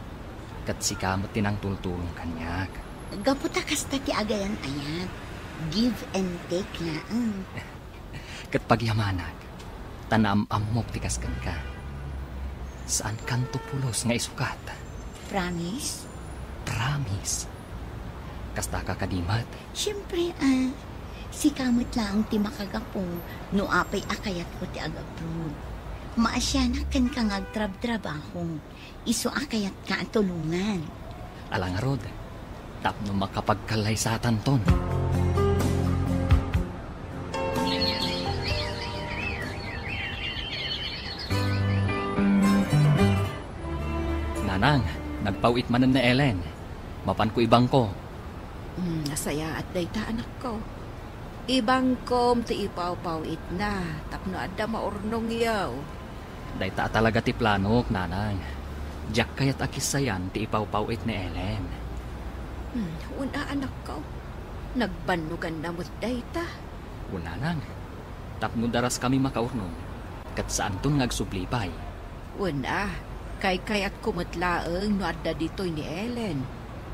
ket sika met ti nangtultulong kaniak. Gapu ta kasta ti agayan-ayat. Give and take laeng. Ket pagyamanak, ta naam-ammok ti kas kenka. Saankanto pulos nga isukat. Promise? Promise. Kastaka kadi met? Siempre, ah, sika met laeng ti makagapu no apay a kayatko ti ag-abroad. Maasianak kenka nga agtrabtrabaho. Isu a kayatka a tulongan. Ala ngarud, tapno makapagkallaysatanton. Nanang, nagpaw-it manen ni Ellen. Mapanko ibangko. Hmm, nasayaat dayta, anakko. Ibangkom ti ipawpaw-itna tapno adda maurnongyo. Dayta a talaga ti planok, Nanang. Diak kayat a kissayan ti ipawpaw-it ni Ellen. Hmm, wen a, anakko. Nagbannoganna met dayta. Wen, Nanang. Tapno daraskami makaurnong, ket saanton nga agsubli pay. Wen a, kaykayatko met laeng no adda ditoy ni Ellen,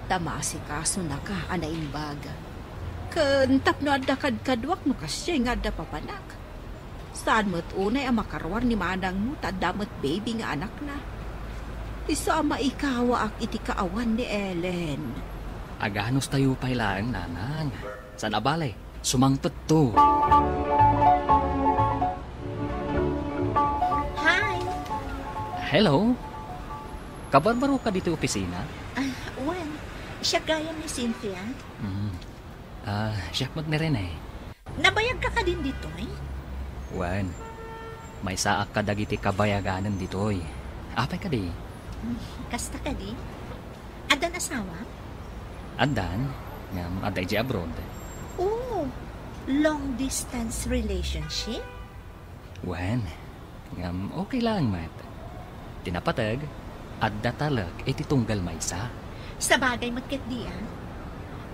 ta maasikasonaka a naimbag. Ken tapno adda kadkaduak no kasiay nga adda papanak. Saan met unay a makaruar ni manangmo ta adda met baby nga anakna. Isu a maikawaak iti kaawan ni Ellen. Aganustayo pay laeng, Nanang. Saan a bale, sumangpetto. Hi! Hello? Kabarbaroka ditoy opisina? Ah, wen. Siak gayam ni Cynthia. Hmm. Ah, siak met ni Rene. Nabayagka kadin ditoy? Wen. Maysaak kadagiti kabayaganen ditoy. Apay kadi? Hmm, kasta kadi? Addan asawa? Addan, ngem adda idiay abroad. Oh, long distance relationship? Wen, ngem okay laeng met. Ti napateg, adda talek iti tunggal maysa. Sabagay met ketdi a.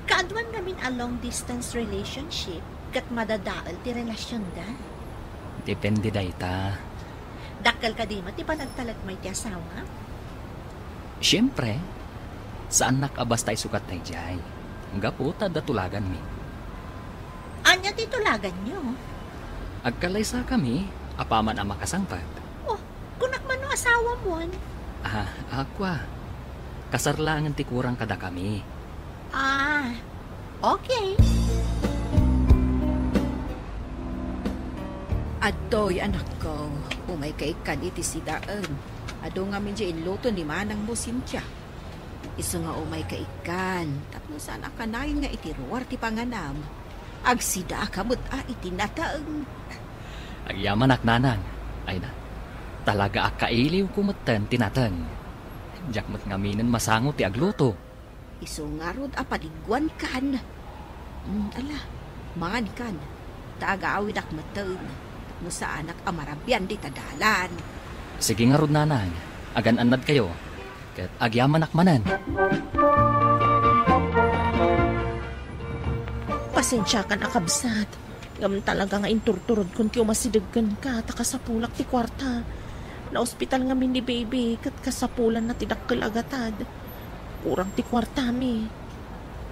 Kaaduan ngamin a long distance relationship ket madadael ti relasionda. Depende dayta. Dakkel kadi met ti panagtalekmo iti asawa? Siempre, saannak a basta isukat daydiay. Gapu ta adda tulaganmi. Ania ti tulaganyo? Agkallaysakami apaman a makasangpet. Oh, kunak man no asawamon? Ah, akua. Kasar laengen ti kurang kadakami. Ah, okay. Adtoy, anakko, umayka ikkan iti sidaem. Adu ngamin diay inluto ni manangmo, Cynthia. Isu nga umayka ikkan, tapno saan a kanayon nga iti ruar ti panganam, agsidaaka met a iti nateng. Agyamanak, Nanang. Ay na, talaga a kailiwko metten ti nateng. Diak met ngaminen masango ti agluto. Isu ngarud a paliguankan. Mm, ala, mangankan, ta agawidak metten, tapno saanak a marabian dita dalan. Sige ngarud, Nanang, agan-annadkayo, ket agyamanak manen. Pasensiakan a kabsat, ngem talaga nga inturturodkon ti umasideg kenka ta kasapulak ti kuarta. Naospital ngamin ni baby, ket kasapulanna ti dakkel a gatad. Kurang ti kuartami.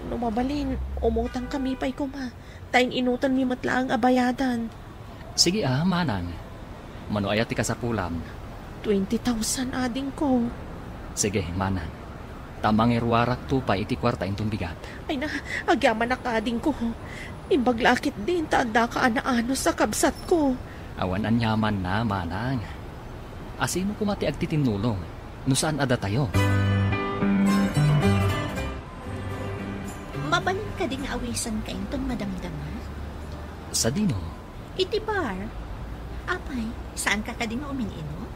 No mabalin, umutangkami pay koma, ta in-inutanmi met laeng a bayadan. Sige a, manang. Mano aya ti kasapulam? Twenty thousand, adingko. Sige, manang. Ta mangiruarakto pay iti kuarta inton bigat. Ay na, agyamanak, adingko. Imbag la a ketdin ta addaka a naanus a kabsatko. Awan aniamanna, manang. Asino koma ti agtitinnulong no saan a datayo? Mabalin kadi nga awisanka inton madamdama? Sadino? Iti bar. Apay, saanka kadi nga umin-inom?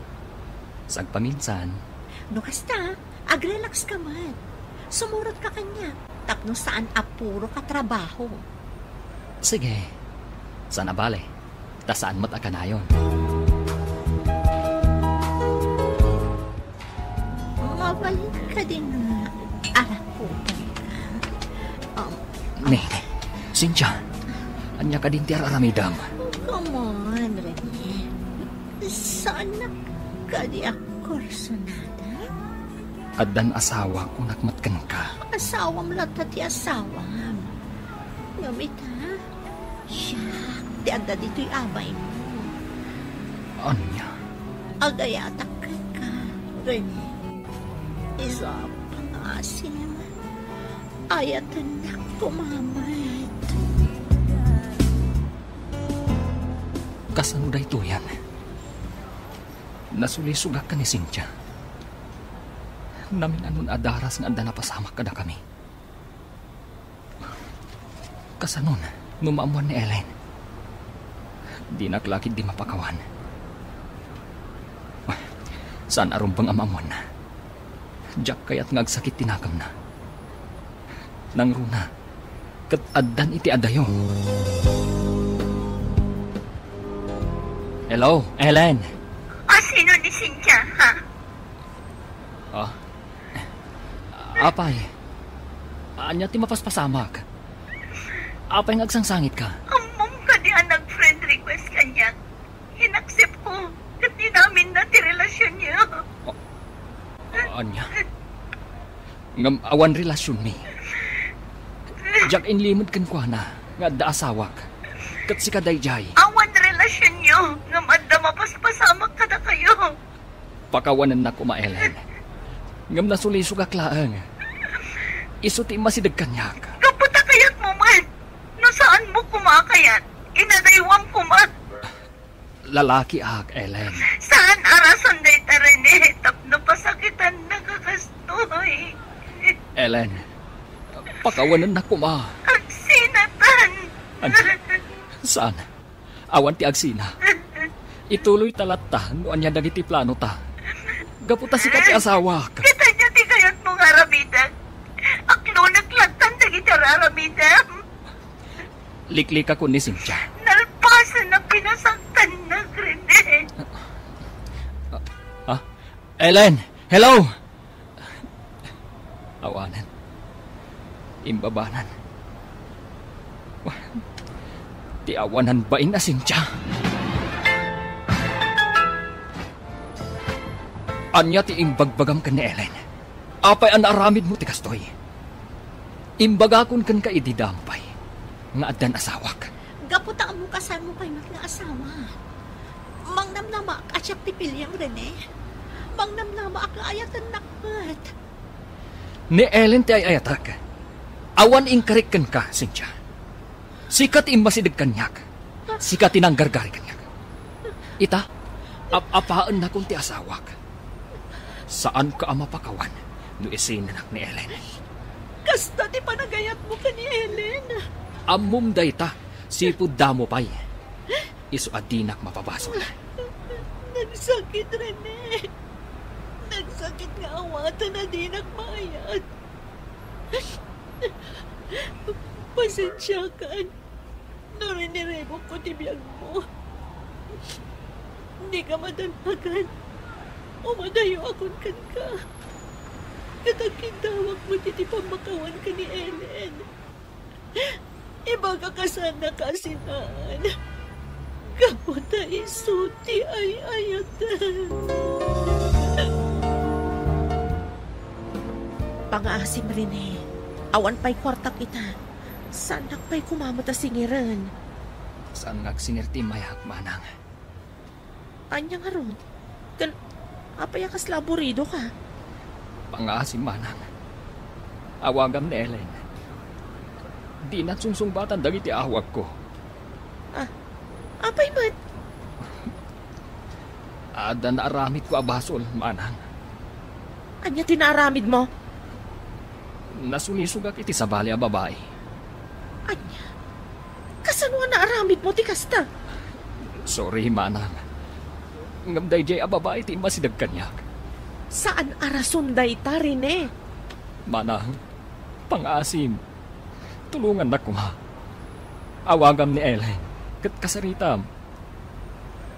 Sagpaminsan. No kasta, agrelax ka met. Sumurotka kaniak, tapno saan a puro ka trabaho. Sige. Saan a bale. Ta saan met a kanayon. Mabalin kadi nga arakudan ka? Um, Ne, Cynthia, ania kadin ti ar-aramidem? Come on, Rene. Saanak kadi a kursunada? Addan asawak, kunak met kenka. Asawam latta ti asawam. Ngem ita, siak ti adda ditoy abaymo. Ania? Agayatak kenka, Rene. Isu a pangaasim, ayatennak koma met. Kasano daytoyen? Nasulisogak ken ni Cynthia. Namin-anon a daras nga adda napasamak kadakami. Kasanon no maammuan ni Ellen? Dinak la ketdi mapakawan. Saan a rumbeng a maammuanna. Diak kayat nga agsakit ti nakemna. Nangruna, ket addan iti adayo. Hello, Ellen. A, sino ni Cynthia, ha? Ah? Apay, ania ti mapaspasamak? Apay nga agsangsangitka? Ammom kadi a nag-friend request kaniak? Inaccept ko, ket inaminna ti relasionyo. Ania? Ngem awan relasionmi. Diak inlimed kenkuana nga adda asawak. Ket sika daydiay. Awan relasionyo, ngem adda mapaspasamak kadakayo. Pakawanennak koma, Ellen. Ngem nasulisogak laeng. Isu ti immasideg kaniak. Gapu ta kayatmo met. No saanmo koma a kayat, inadaywam koma. Lalakiak, Ellen. Saan a rason dayta, Rene, tapno pasakitannaka kastoy. Ellen, pakawanennak koma. Agsinatan. An-, saan? Awan ti agsina. Ituloyta latta no ania dagiti planota. Gapu ta sika ti asawak. Ket ania ti kayatmo nga aramidek? Aklonek lattan dagiti ar-aramidem. Liklikakon ni Cynthia. Nalpasen a pinasaktannak, Rene. Ah, ah, Ellen! Hello! Awanen. Imbabanan. Ti awanan bain a Cynthia. Ania ti imbagbagam ken ni Ellen? Apay a naaramidmo ti kastoy? Imbagakon kenka idi daan pay nga addan asawak. Gapu ta ammo kasanmo pay met nga asawa. Mangnamnamaak a siak ti piliem, Rene. Mangnamnamaak nga ayatennak met. Ni Ellen ti ay-ayatek. Awan inkarik kenka, Cynthia. Sika ti immasideg kaniak. Sika ti nanggargari kaniak. Ita, ap-apaennakon ti asawak. Saanka a mapakawan no isinanak ni Ellen. Kasta ti panagayatmo ken ni Ellen. Ammom dayta, sipud damo pay. Isu a dinak mapabasol. Nagsakit, Rene. Nagsakit nga awaten a dinak maayat. Pasensiakan no riniribukko ti biagmo. Dika madanagan. Umadayoakon kenka. Ket agkiddawak met iti pammakawan ken ni Ellen. Ibagak a saannak a sinaan. Gapu ta isu ti ay-ayaten. Pangaasim, Rene. Awan pay kuartak ita. Saannak pay koma met a singiren. Saan nga agsingir ti immayak, manang. Ania ngarud? Ken apay a kasla aburidoka? Pangaasim, manang. Awagam ni Ellen. Dina sungsungbatan dagiti awagko. Ah, apay met? Adda naaramidko a basol, manang. Ania ti naaramidmo? Nasulisogak iti sabali a babai. Ania? Kasano a naaramidmo ti kasta? Sorry, manang. Ngem daydiay a babai ti immasideg kaniak. Saan a rason dayta, Rene. Manang, pangaasim. Tulongannak koma. Awagam ni Ellen, ket kasaritam.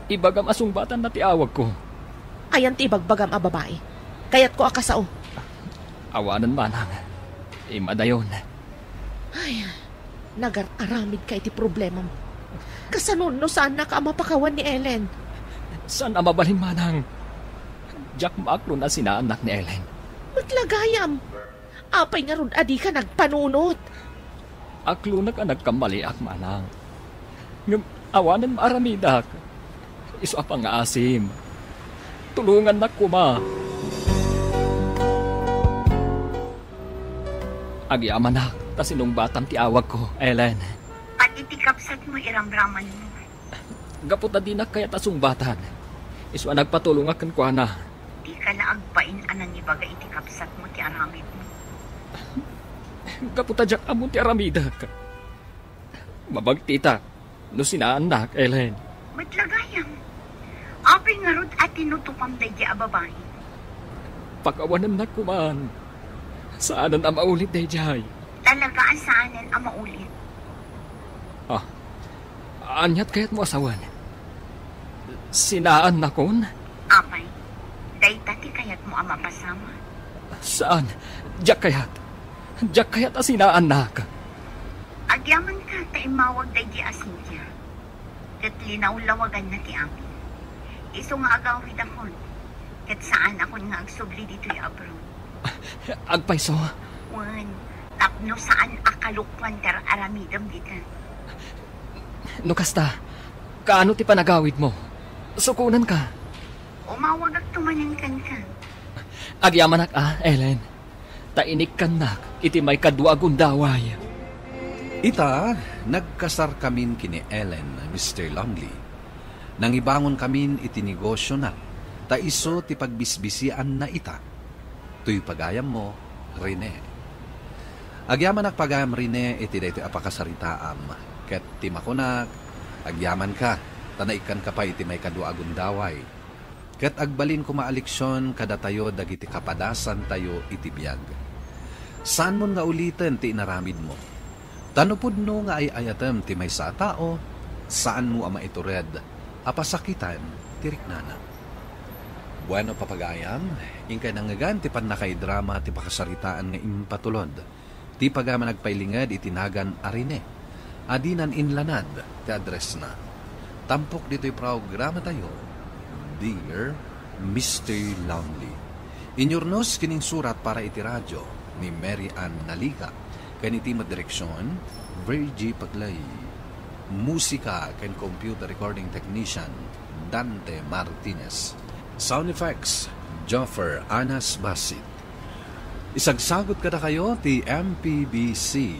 Ibagam a sungbatanna ti awagko. Ayan ti ibagbagam a babai? Kayatko a kasao. Awanen, manang. Immadayon. Ay, nagar-aramidka iti problemam. Kasano no saannaka a mapakawan ni Ellen? Saan a mabalin, manang. Diak maaklon a sinaannak ni Ellen. Met la gayam. Apay ngarud a dika nagpanunot? Aklonak a nagkammaliak, manang. Ngem awanen maaramidak. Isu a pangngaasim. Tulongannak koma. Agyamanak ta sinungbatam ti awagko, Ellen. Pati ti kabsatmo, iramramanmo. Gapu ta dinak kayat a sungbatan, isu a nagpatulongak kenkuana. Dika la agbain a nangibaga iti kabsatmo ti aramidmo. Gapu ta diak ammo ti aramidek. Mabagtitak no sinaannak, Ellen. Met la gayam. Apay ngarud a tinutupam daydi a babai? Pakawanennak koman. Saanen a maulit daydiay. Talaga a saanen a maulit. Ah, aniat kayatmo a sawen? Sinaannakon? Apay, dayta ti kayatmo a mapasamak? Saan, diak kayat. Diak kayat a sinaannak. Agyamanka ta immawag daydi a Cynthia. Ket linawlawaganna ti amin. Isu nga agawidakon, ket saanakon nga agsubli ditoy abroad. Agpayso? Wen, tapno saan a kalokuan ti ar-aramidem dita. No kasta, kaano ti panagawidmo? Sukonanka. Umawagakto manen kenka. Agyamanak a, Ellen. Ta inikkannak iti maikadua a gundaway. Ita, nagkasarkamin ken ni Ellen, Mister Longley. Nangibangonkamin iti negosiona, ta isu ti pagbisbisianna ita. Toy pagayammo, Rene. Agyamanak pagayam, Rene, iti daytoy a pakasaritaam, ket ti makunak, agyamanka, ta naikkanka pay iti maikadua a gundaway. Ket agbalin koma a leksion kadatayo dagiti kapadasantayo iti biag. Saanmon nga uliten ti inaramidmo. Ta no pudno nga ay-ayatem ti maysa a tao, saanmo a maitured a pasakitan ti riknana. Bueno, papagayam, inkay nangngegan ti pannakaidrama ti pakasaritaan nga impatulod ti pagayam a nagpailinged iti nagan a Rene, a dinan inlanad ti addressna. Tampok ditoy programatayo, Dear Mister Longley. Inyurnos ken insurat para iti radio ni Mary Ann Naliga, ken iti madireksion, Virgie Paglay. Musika ken computer recording technician, Dante Martinez. Sound effects, Joffer Anas Basit. Isagsagut kadakayo ti M P B C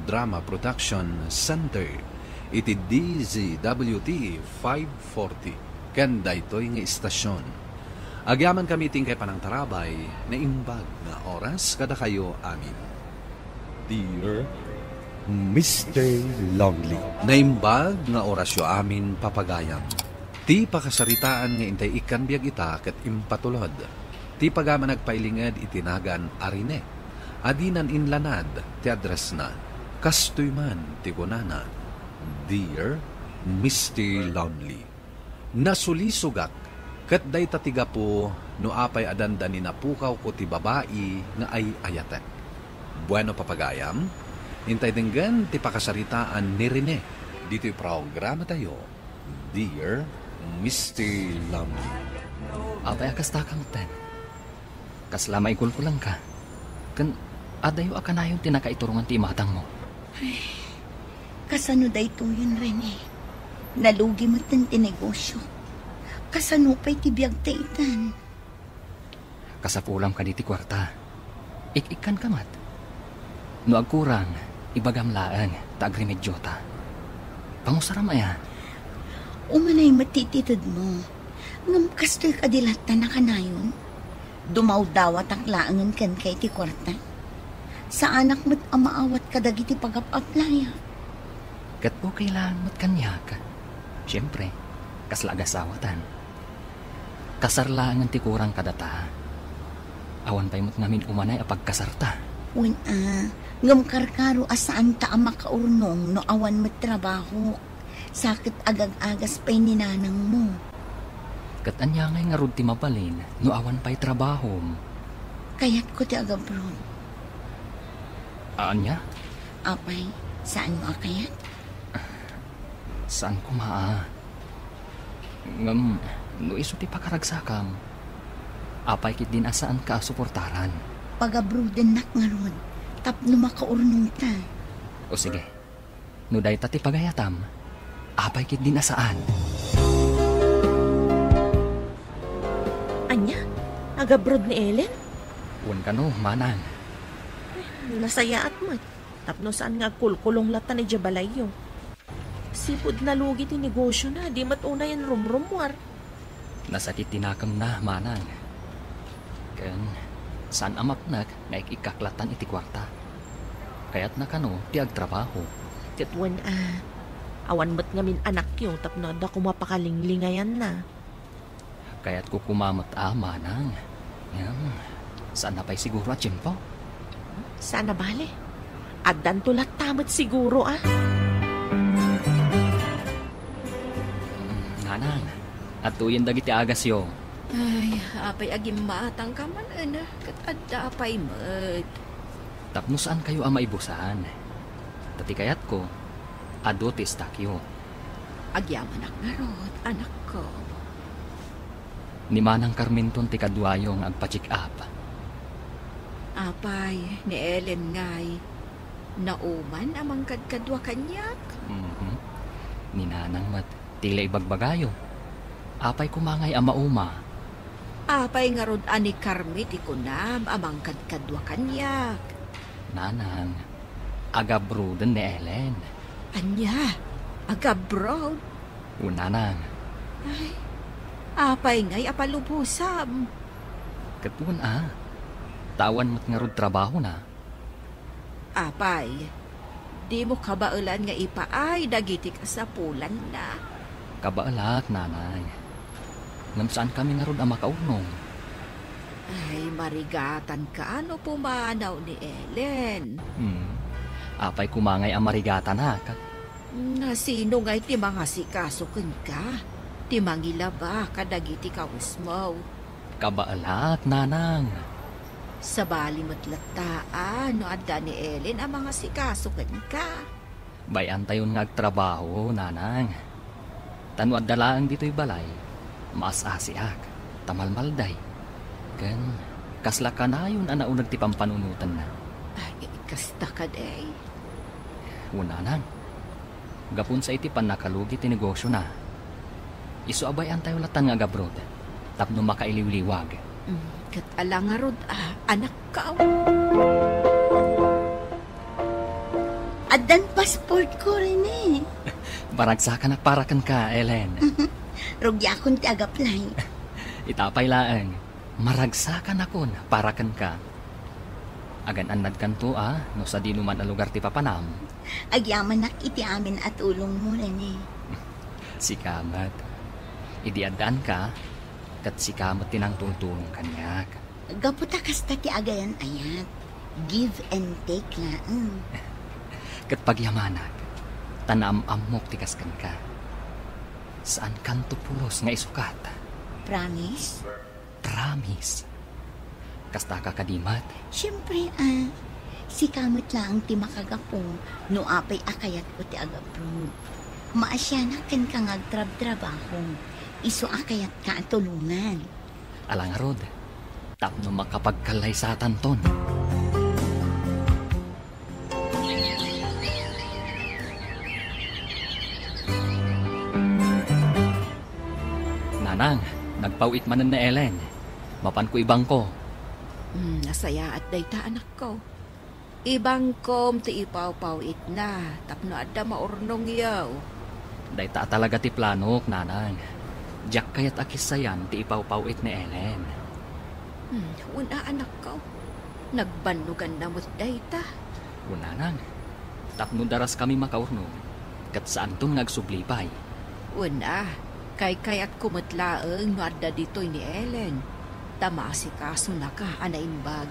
Drama Production Center iti D Z W T five forty ken daytoy nga istasyon. Agyamankami iti inkay panangtarabay, naimbag nga oras kadakayo amin. Dear Mister Longley. Naimbag nga orasyo amin, papagayam. Ti pakasaritaan nga intay ikkan biag ita ket impatulod ti pagayam a nagpailinged iti nagan a Rene, a dinan inlanad ti addressna. Kastoy man ti kunana, Dear Mister Lonely, nasulisogak ket dayta ti gapu no apay a dandani napukawko ti babai nga ay-ayatek. Bueno, papagayam, intay denggen ti pakasaritaan ni Rene ditoy programatayo, Dear Mister Lonely. Apay a kasta ka metten? Kasla maigulgulangka. Ken adayo a kanayon ti nakaiturongan ti imatangmo. Ay, kasano daytoyen, Rene? Nalugi metten ti negosyo. Kasano pay ti biagta itan? Kasapulam kadi ti kuarta. Ik-ikkanka met. No agkurang, ibagam laeng ta agremedyota. Pangusaram aya? Umanay met ti itedmo. Ngem kastoy kadi latta nakanayon? Dumawdawatak laengen kenka iti kuarta. Saanak met a maawat kadagiti pagap-aplayak. Ket okay laeng met kaniak. Siempre, kasla agasawatan. Kasar laengen ti kurang kadata. Awan pay met ngamin umanay a pagkasarta. Wen a, ngem karkaro a saanta a makaurnong no awan met trabahok. Sa ket agag-agas pay ni nanangmo. Ket ania ngay ngarud ti mabalin no awan pay trabahom? Kayatko ti agabroad. Ania? Apay, saanmo a kayat? Saan koma a. Ngem, no isu ti pakaragsakam, apay ketdin a saanka a suportaran? Pagabroadennak ngarud, tapno makaurnongta. O sige, no dayta ti pagayatam, apay ketdin a saan? Ania? Agabroad ni Ellen? Wen kano, manang. Nasayaat met. Tapno saan nga agkulkulong latta idiay balayyo. Sipud nalugi ti negosiona, di met unayen rumrummuar. Nasakit ti nakemna, manang. Ken, saan a mapnek nga ik-ikkak lattan iti kuarta. Kayatna kano ti agtrabaho. Ket wen a, awan met ngamin anakyo tapno adda koma pakalinglingayanna. Kayatko koma met a, manang. Ngem, saan a pay siguro a tiempo? Saan a bale. Addanto latta met siguro a. Mm, nanang, adtoyen dagiti agasyo. Ay, apay agimmatangka man, ket adda pay met. Tapno saankayo a maibusan. Ta ti kayatko, adu ti istakyo. Agyamanak ngarud, anakko. Ni Manang Carmenton ti kaduayo nga agpa-check up. Apay, ni Ellen ngay, nauman a mangkadkadua kaniak? Mhm. Ni Nanang met, ti la ibagbagayo. Apay koma ngay a mauma? Apay ngarud a ni Carmi ti kunam a mangkadkadua kaniak? Nanang, agabroaden ni Ellen. Ania? Agabroad? Wen, Nanang. Ay, apay ngay a palubosam? Ket wen a, ta awan met ngarud trabahona. Apay, dimo kabaelan nga ipaay dagiti kasapulanna? Kabaelak, Nanang. Ngem saankami ngarud a makaurnong. Ay, marigatanka no pumanaw ni Ellen. Hmm. Apay koma ngay a marigatanak? Nga sino ngay ti mangasikaso kenka? Ti mangilaba kadagiti kawesmo? Kabaelak, Nanang. Sabali met latta a no adda ni Ellen a mangasikaso kenka. Bay-antayon nga agtrabaho, Nanang. Ta no adda laeng ditoy balay, maas-asiak, ta malmalday. Ken, kasla kanayon a nauneg ti pampanunotenna. Ay, kasta kadi. Wen, Nanang. Gapun sa iti pannakalugi ti negosiona, isu a bay-antayo latta nga agabroad tapno makailiwliwag. Mm, ket ala ngarud a, anakko. Addan passportko, Rene. Maragsakanak para kenka, Ellen. Rugiakon ti agaplay. Ita pay laeng. Maragsakanakon para kenka. Agan-annadkanto a no sadino man a lugar ti papanam. Agyamanak iti amin a tulongmo, Rene. Sika met. Idi addaanka, ket sika met ti nangtultulong kaniak. Gapu ta kasta ti agayan-ayat. Give and take laeng. Ket pagyamanak, ta naam-ammok ti kas kenka. Saankanto pulos nga isukat. Promise? Promise. Kastaka kadi met? Siempre, a. Sika met laeng ti makagapu no apay a kayatko ti agabroad. Maasianak kenka nga agtrabtrabaho. Isu a kayatka a tulongan. Ala ngarud, tapno makapagkallaysatanton. Nanang, nagpaw-it manen ni Ellen. Mapanko ibangko. Hmm, nasayaat dayta, anakko. Ibangkom ti ipawpaw-itna tapno adda maurnongyo. Dayta a talaga ti planok, Nanang. Diak kayat a kissayan ti ipawpaw-it ni Ellen. Hmm, wen a, anakko. Nagbannoganna met dayta. Wen, Nanang. Tapno daraskami makaurnong, ket saanton nga agsubli pay. Wen a, kaykayatko met laeng no adda ditoy ni Ellen, ta maasikasonaka a naimbag.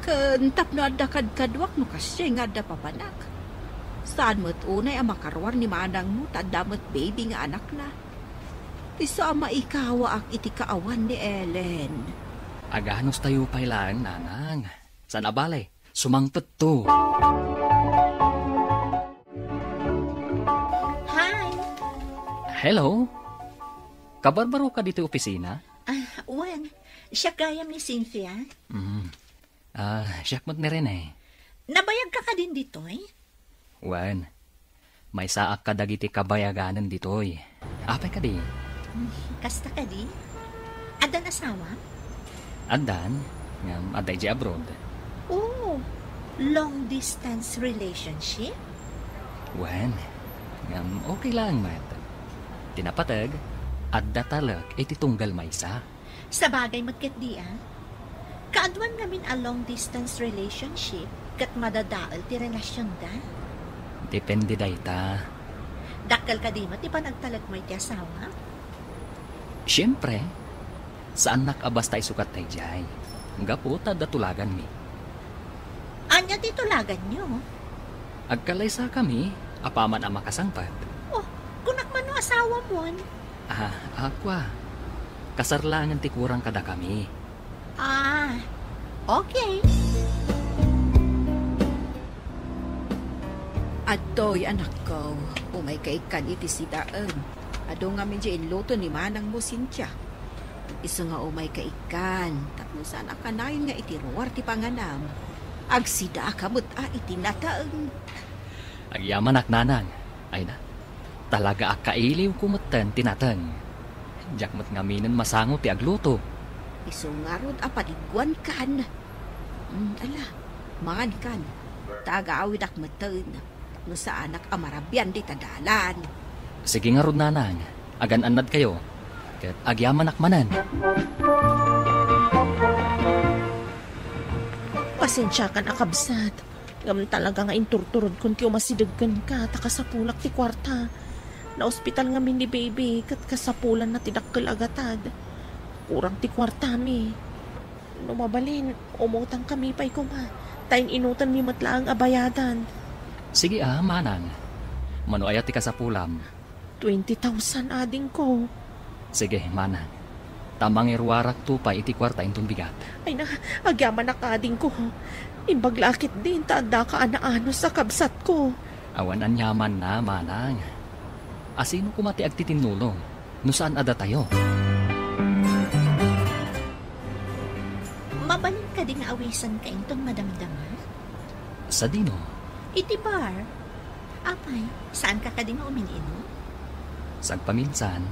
Ken tapno adda kadkaduak no kasiay nga adda papanak. Saan met unay a makaruar ni manangmo ta adda met baby nga anakna. Isu a maikawaak iti kaawan ni Ellen. Aganustayo pay laeng, nanang. Saan a bale, sumangpetto. Hi! Hello? Kabarbaro ka ditoy opisina? Ah, wen, siak gayam ni Cynthia. Mm. Ah, siak met ni Rene. Nabayag ka kadin ditoy? Wen, maysaak kadagiti kabayaganen ditoy. Apay kadi? Kasta kadi? Addan asawa? Addan, ngem adda idiay abroad. Oh, long distance relationship? Wen, ngem okay laeng met. Ti napateg, adda talek iti tunggal maysa. Sabagay met ketdi a. Kaaduan ngamin a long distance relationship ket madadael ti relasionda. Depende dayta. Dakkel kadi met ti panagtalekmo iti asawa? Siempre, saannak a basta isukat daydiay. Gapu ta adda tulaganmi. Ania ti tulaganyo? Agkalaysakami apaman a makasangpet. Oh, kunak man no asawamon? Ah, akua. Kasar laengen ti kurang kadakami. Ah, okay. Adtoy, anakko, umayka ikkan iti sidaem. Adu ngamin diay inluto ni manangmo, Cynthia. Isu nga umayka ikkan, tapno saan a kanayon nga iti ruar ti panganam, agsidaaka met a iti nateng. Agyamanak, nanang. Ay na, talaga a kailiwko metten ti nateng. Diak met ngaminen masango ti agluto. Isu ngarud a paliguankan. Mm, ala, mangankan. Ta agawidak metten. No saanak a marabian dita dalan. Sige ngarud, nanang. Agan-annadkayo. Ket agyamanak manen. Pasensiakan a kabsat. Ngem talaga nga inturturodkon ti umasideg kenka ta kasapulak ti kuarta. Naospital ngamin ni baby ket kasapulanna ti dakkel a gatad. Kurang ti kuartami. No mabalin, umutangkami pay koma, ta in-inutanmi met laeng a bayadan. Sige a, manang. Mano aya ti kasapulam? Twenty thousand, adingko. Sige, manang. Ta mangiruarakto pay iti kuarta inton bigat. Ay na, agyamanak, adingko. Imbag la a ketdin ta addaka a naanus a kabsatko. Awan aniamanna, manang. A sino koma ti agtitinnulong no saan a datayo? Mabalin kadi nga awisanka inton madamdama? Sadino? Iti bar. Apay, saanka kadi nga umin-inom? Sagpaminsan.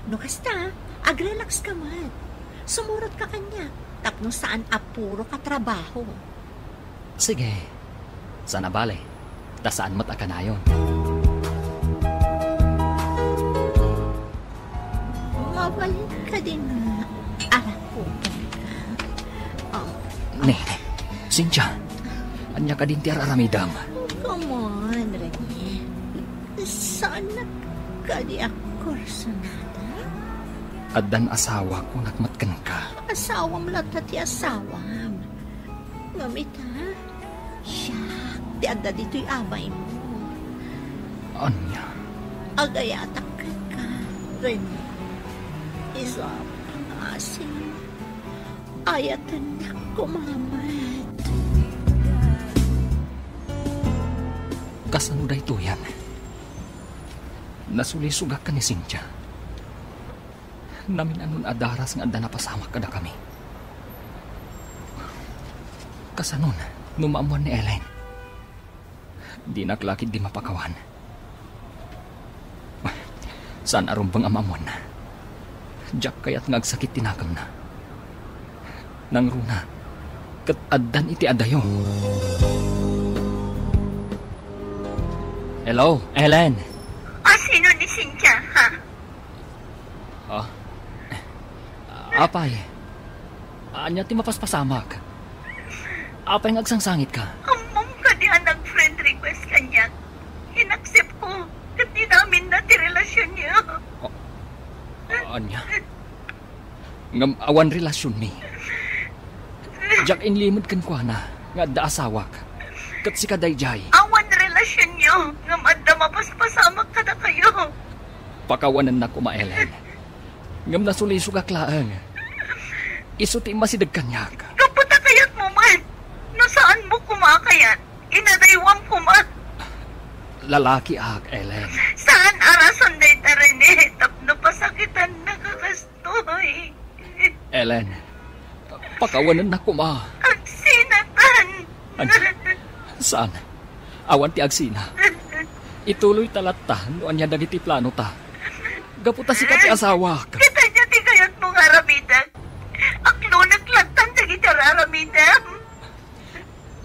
No kasta, agrelax ka met. Sumurotka kaniak, tapno saan a puro ka trabaho. Sige. Saan a bale, ta saan met a kanayon. Mabalin kadi nga arakudan ka? Oh. Ne, Cynthia, ania kadin ti ar-aramidem? Come on, Rene. Saanak kadi a kursunada? Addan asawa, kunak met kenka. Asawam latta ti asawam. Ngem ita, siak ti adda ditoy abaymo. Ania? Agayatak kenka, Rene. Isu a pangasim, ayatennak koma met. Kasano daytoyen? Nasulisogak ken ni Cynthia. Namin-anon a daras nga adda napasamak kadakami. Kasanon no maammoan ni Ellen? Dinak la ketdi mapakawan. Saan a rumbeng a maammoanna. Diak kayat nga agsakit ti nakemna. Nangruna, ket addan iti adayo. Hello, Ellen! A, sino ni Cynthia, ha? Ah? Apay, ania ti mapaspasamak? Apay nga agsangsangitka? Ammom kadi a nag-friend request kaniak? In-accept ko, ket inaminna ti relasionyo. Ah, ania? Ngem awan relasionmi. Diak inlimed kenkuana nga adda asawak. Ket sika daydiay. Awan relasionyo. Pakawanennak koma, Ellen. Ngem nasulisogak laeng. Isu ti immasideg kaniak. Gapu ta kayatmo met. No saanmo koma a kayat, inadaywam koma. Lalakiak, Ellen. Saan a rason dayta, Rene, tapno pasakitannaka kastoy. Ellen, pakawanennak koma. Agsinatan. Ania? Saan? Awan ti agsina. Ituloyta latta no ania dagiti planota. Gapu ta sika ti asawak. Ket ania ti kayatmo nga aramidek? Aklonek lattan dagiti ar-aramidem.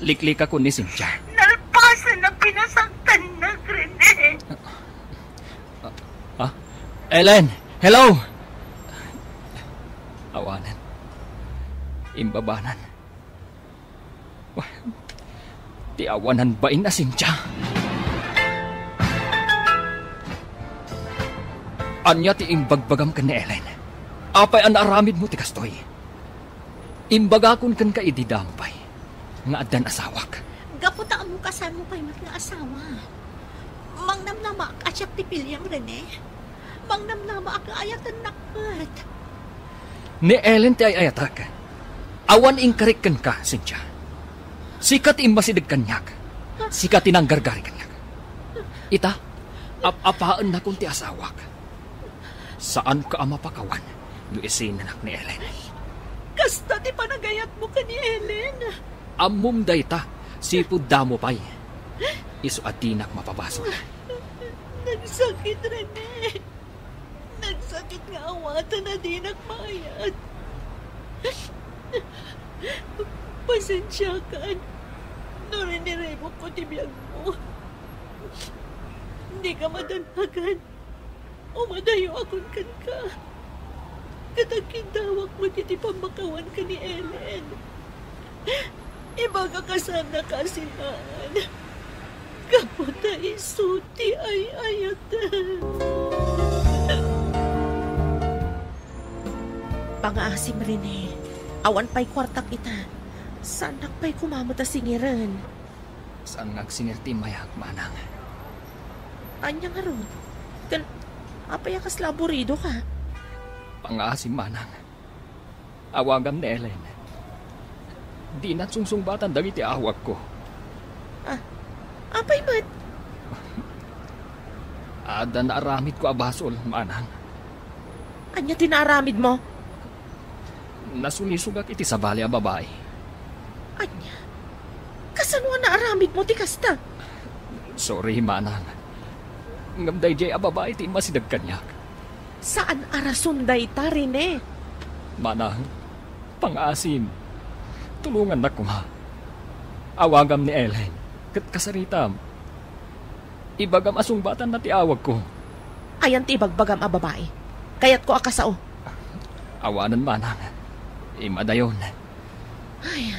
Liklikakon ni Cynthia. Nalpasen a pinasaktannak, Rene. Ah, Ellen! Hello! Awanen. Imbabanan. Ti awanan bain a Cynthia. Ania ti imbagbagam ken ni Ellen? Apay a naaramidmo ti kastoy? Imbagakon kenka idi damo pay nga addan asawak. Gapu ta ammoka saan mo pay met nga asawa. Mangnamnamaak a siak ti piliam, Rene. Mangnamnamaak nga ayatennak met. Ni Ellen ti ay-ayatek. Awan inkarik kenka, Cynthia. Sika ti immasideg kaniak. Sika ti nanggargari kaniak. Ita, ap-apaennakon ti asawak. Saanka a mapakawan no isinanak ni Ellen. Kasta ti panagayatmo ken ni Ellen. Ammom dayta, sipud damo pay. Isu a dinak mapabasol. Nagsakit, Rene. Nagsakit nga awaten a dinak maayat. Pasensiakan no riniribukko ti biagmo. Dika madanagan. Umadayoakon kenka. Ket agkiddawak met iti pammakawan ken ni Ellen. Ibagak a saannaka a sinaan. Gapu ta isu ti ay-ayatem. Pangaasim, Rene. Awan pay kuartak ita. Saannak pay koma met a singiren. Saan nga agsingir ti immayak, manang. Ania ngarud? Ken, apay a kasla aburidoka? Pangaasim, manang. Awagam ni Ellen. Dina sungsungbatan dagiti awagko. Ah, apay met? Adda naaramidko a basol, manang. Ania ti naaramidmo? Nasulisogak iti sabali a babai. Ania? Kasano a naaramidmo ti kasta? Sorry, manang. Ngem daydiay a babai ti immasideg kaniak. Saan a rason dayta, Rene. Manang, pangaasim. Tulongannak koma. Awagam ni Ellen, ket kasaritam. Ibagam a sungbatanna ti awagko. Ayan ti ibagbagam a babai? Kayatko a kasao. Awanen, manang. Imadayon. Ay,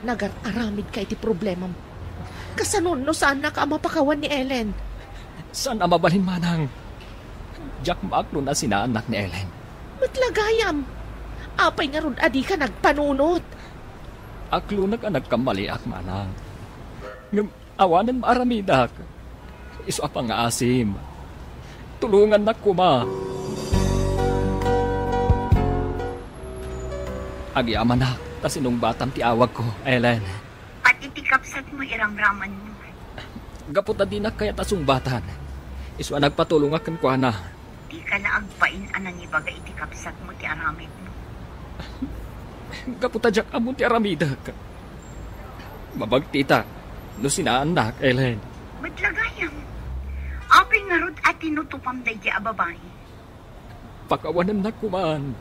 nagar-aramidka iti problemam. Kasano no saannaka a mapakawan ni Ellen? Saan a mabalin, manang. Diak maaklon a sinaannak ni Ellen. Met la gayam. Apay ngarud a dika nagpanunot? Aklonek a nagkammaliak, manang. Ngem awanen maaramidak. Isu a pangaasim. Tulongannak koma. Agyamanak ta sinungbatam ti awagko, Ellen. Pati ti kabsatmo, iramramanmo. Gapu ta dinak kayat a sungbatan, isu a nagpatulongak kenkuana. Dika la agbain a nangibaga iti kabsatmo ti aramidmo. Gapu ta diak ammo ti aramidek. Mabagtitak no sinaannak, Ellen. Met la gayam. Apay ngarud a tinutupam daydiay a babai? Pakawanennak koman.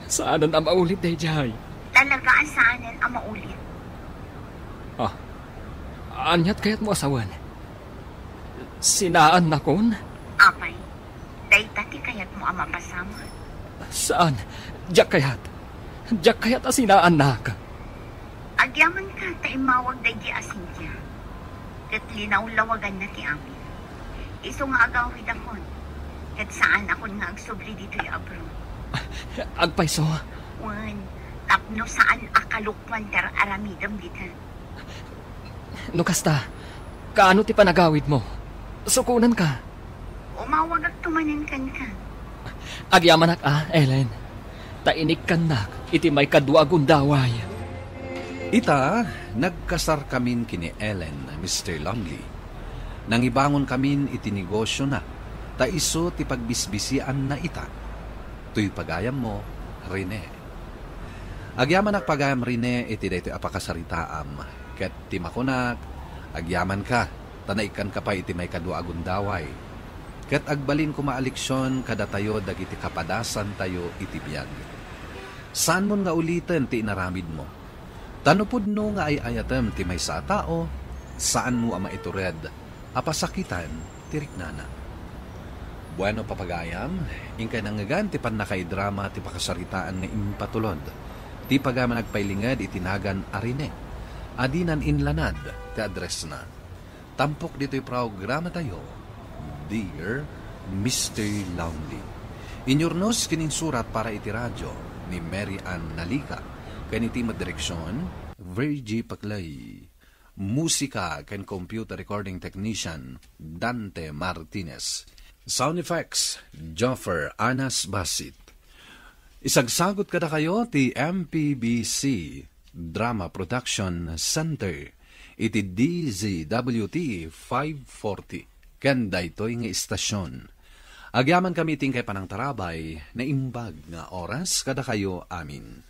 Saanen a maulit daydiay. Talaga a saanen a maulit. Ah, aniat kayatmo a sawen? Sinaannakon? Apay, dayta ti kayatmo a mapasamak? Saan. Diak kayat. Diak kayat a sinaannak. Agyamanka ta immawag daydi a Cynthia. Ket linawlawaganna ti amin. Isu nga agawidakon, ket saanakon nga agsubli ditoy abroad. Agpayso? Wen, tapno saan a kalukwan ti ar-aramidem dita. No kasta, kaano ti panagawidmo? Sukonanka. Umawagakto manen kenka. Agyamanak a, Ellen. Ta inikkannak iti maikadua a gundaway. Ita, nagkasarkamin ken ni Ellen, Mister Longley. Nangibangonkamin iti negosiona, ta isu ti pagbisbisianna ita. Toy pagayammo, Rene. Agyamanak pagayam, Rene, iti daytoy a pakasaritaam, ket ti makunak, agyamanka, ta naikkanka pay iti maikadua a gundaway. Ket agbalin koma a leksion kadatayo dagiti kapadasantayo iti biag. Saanmon nga uliten ti inaramidmo. Ta no pudno nga ay-ayatem ti maysa a tao, saanmo a maitured a pasakitan ti riknana. Bueno, papagayam, inkay nangngegan ti pannakaidrama ti pakasaritaan nga impatulod ti pagayam a nagpailinged iti nagan a Rene, a dinan inlanad ti addressna. Tampok ditoy programatayo, Dear Mister Longley. Inyurnos ken insurat para iti radio ni Mary Ann Nalica, ken iti met direksion, Virgie Paclay. Musika ken computer recording technician, Dante Martinez. Sound effects, Joffer Anas Basit. Isagsagut kadakayo ti M P B C Drama Production Center iti D Z W T five forty ken daytoy nga istasyon. Agyamankami iti inkay panangtarabay, naimbag nga oras kadakayo amin.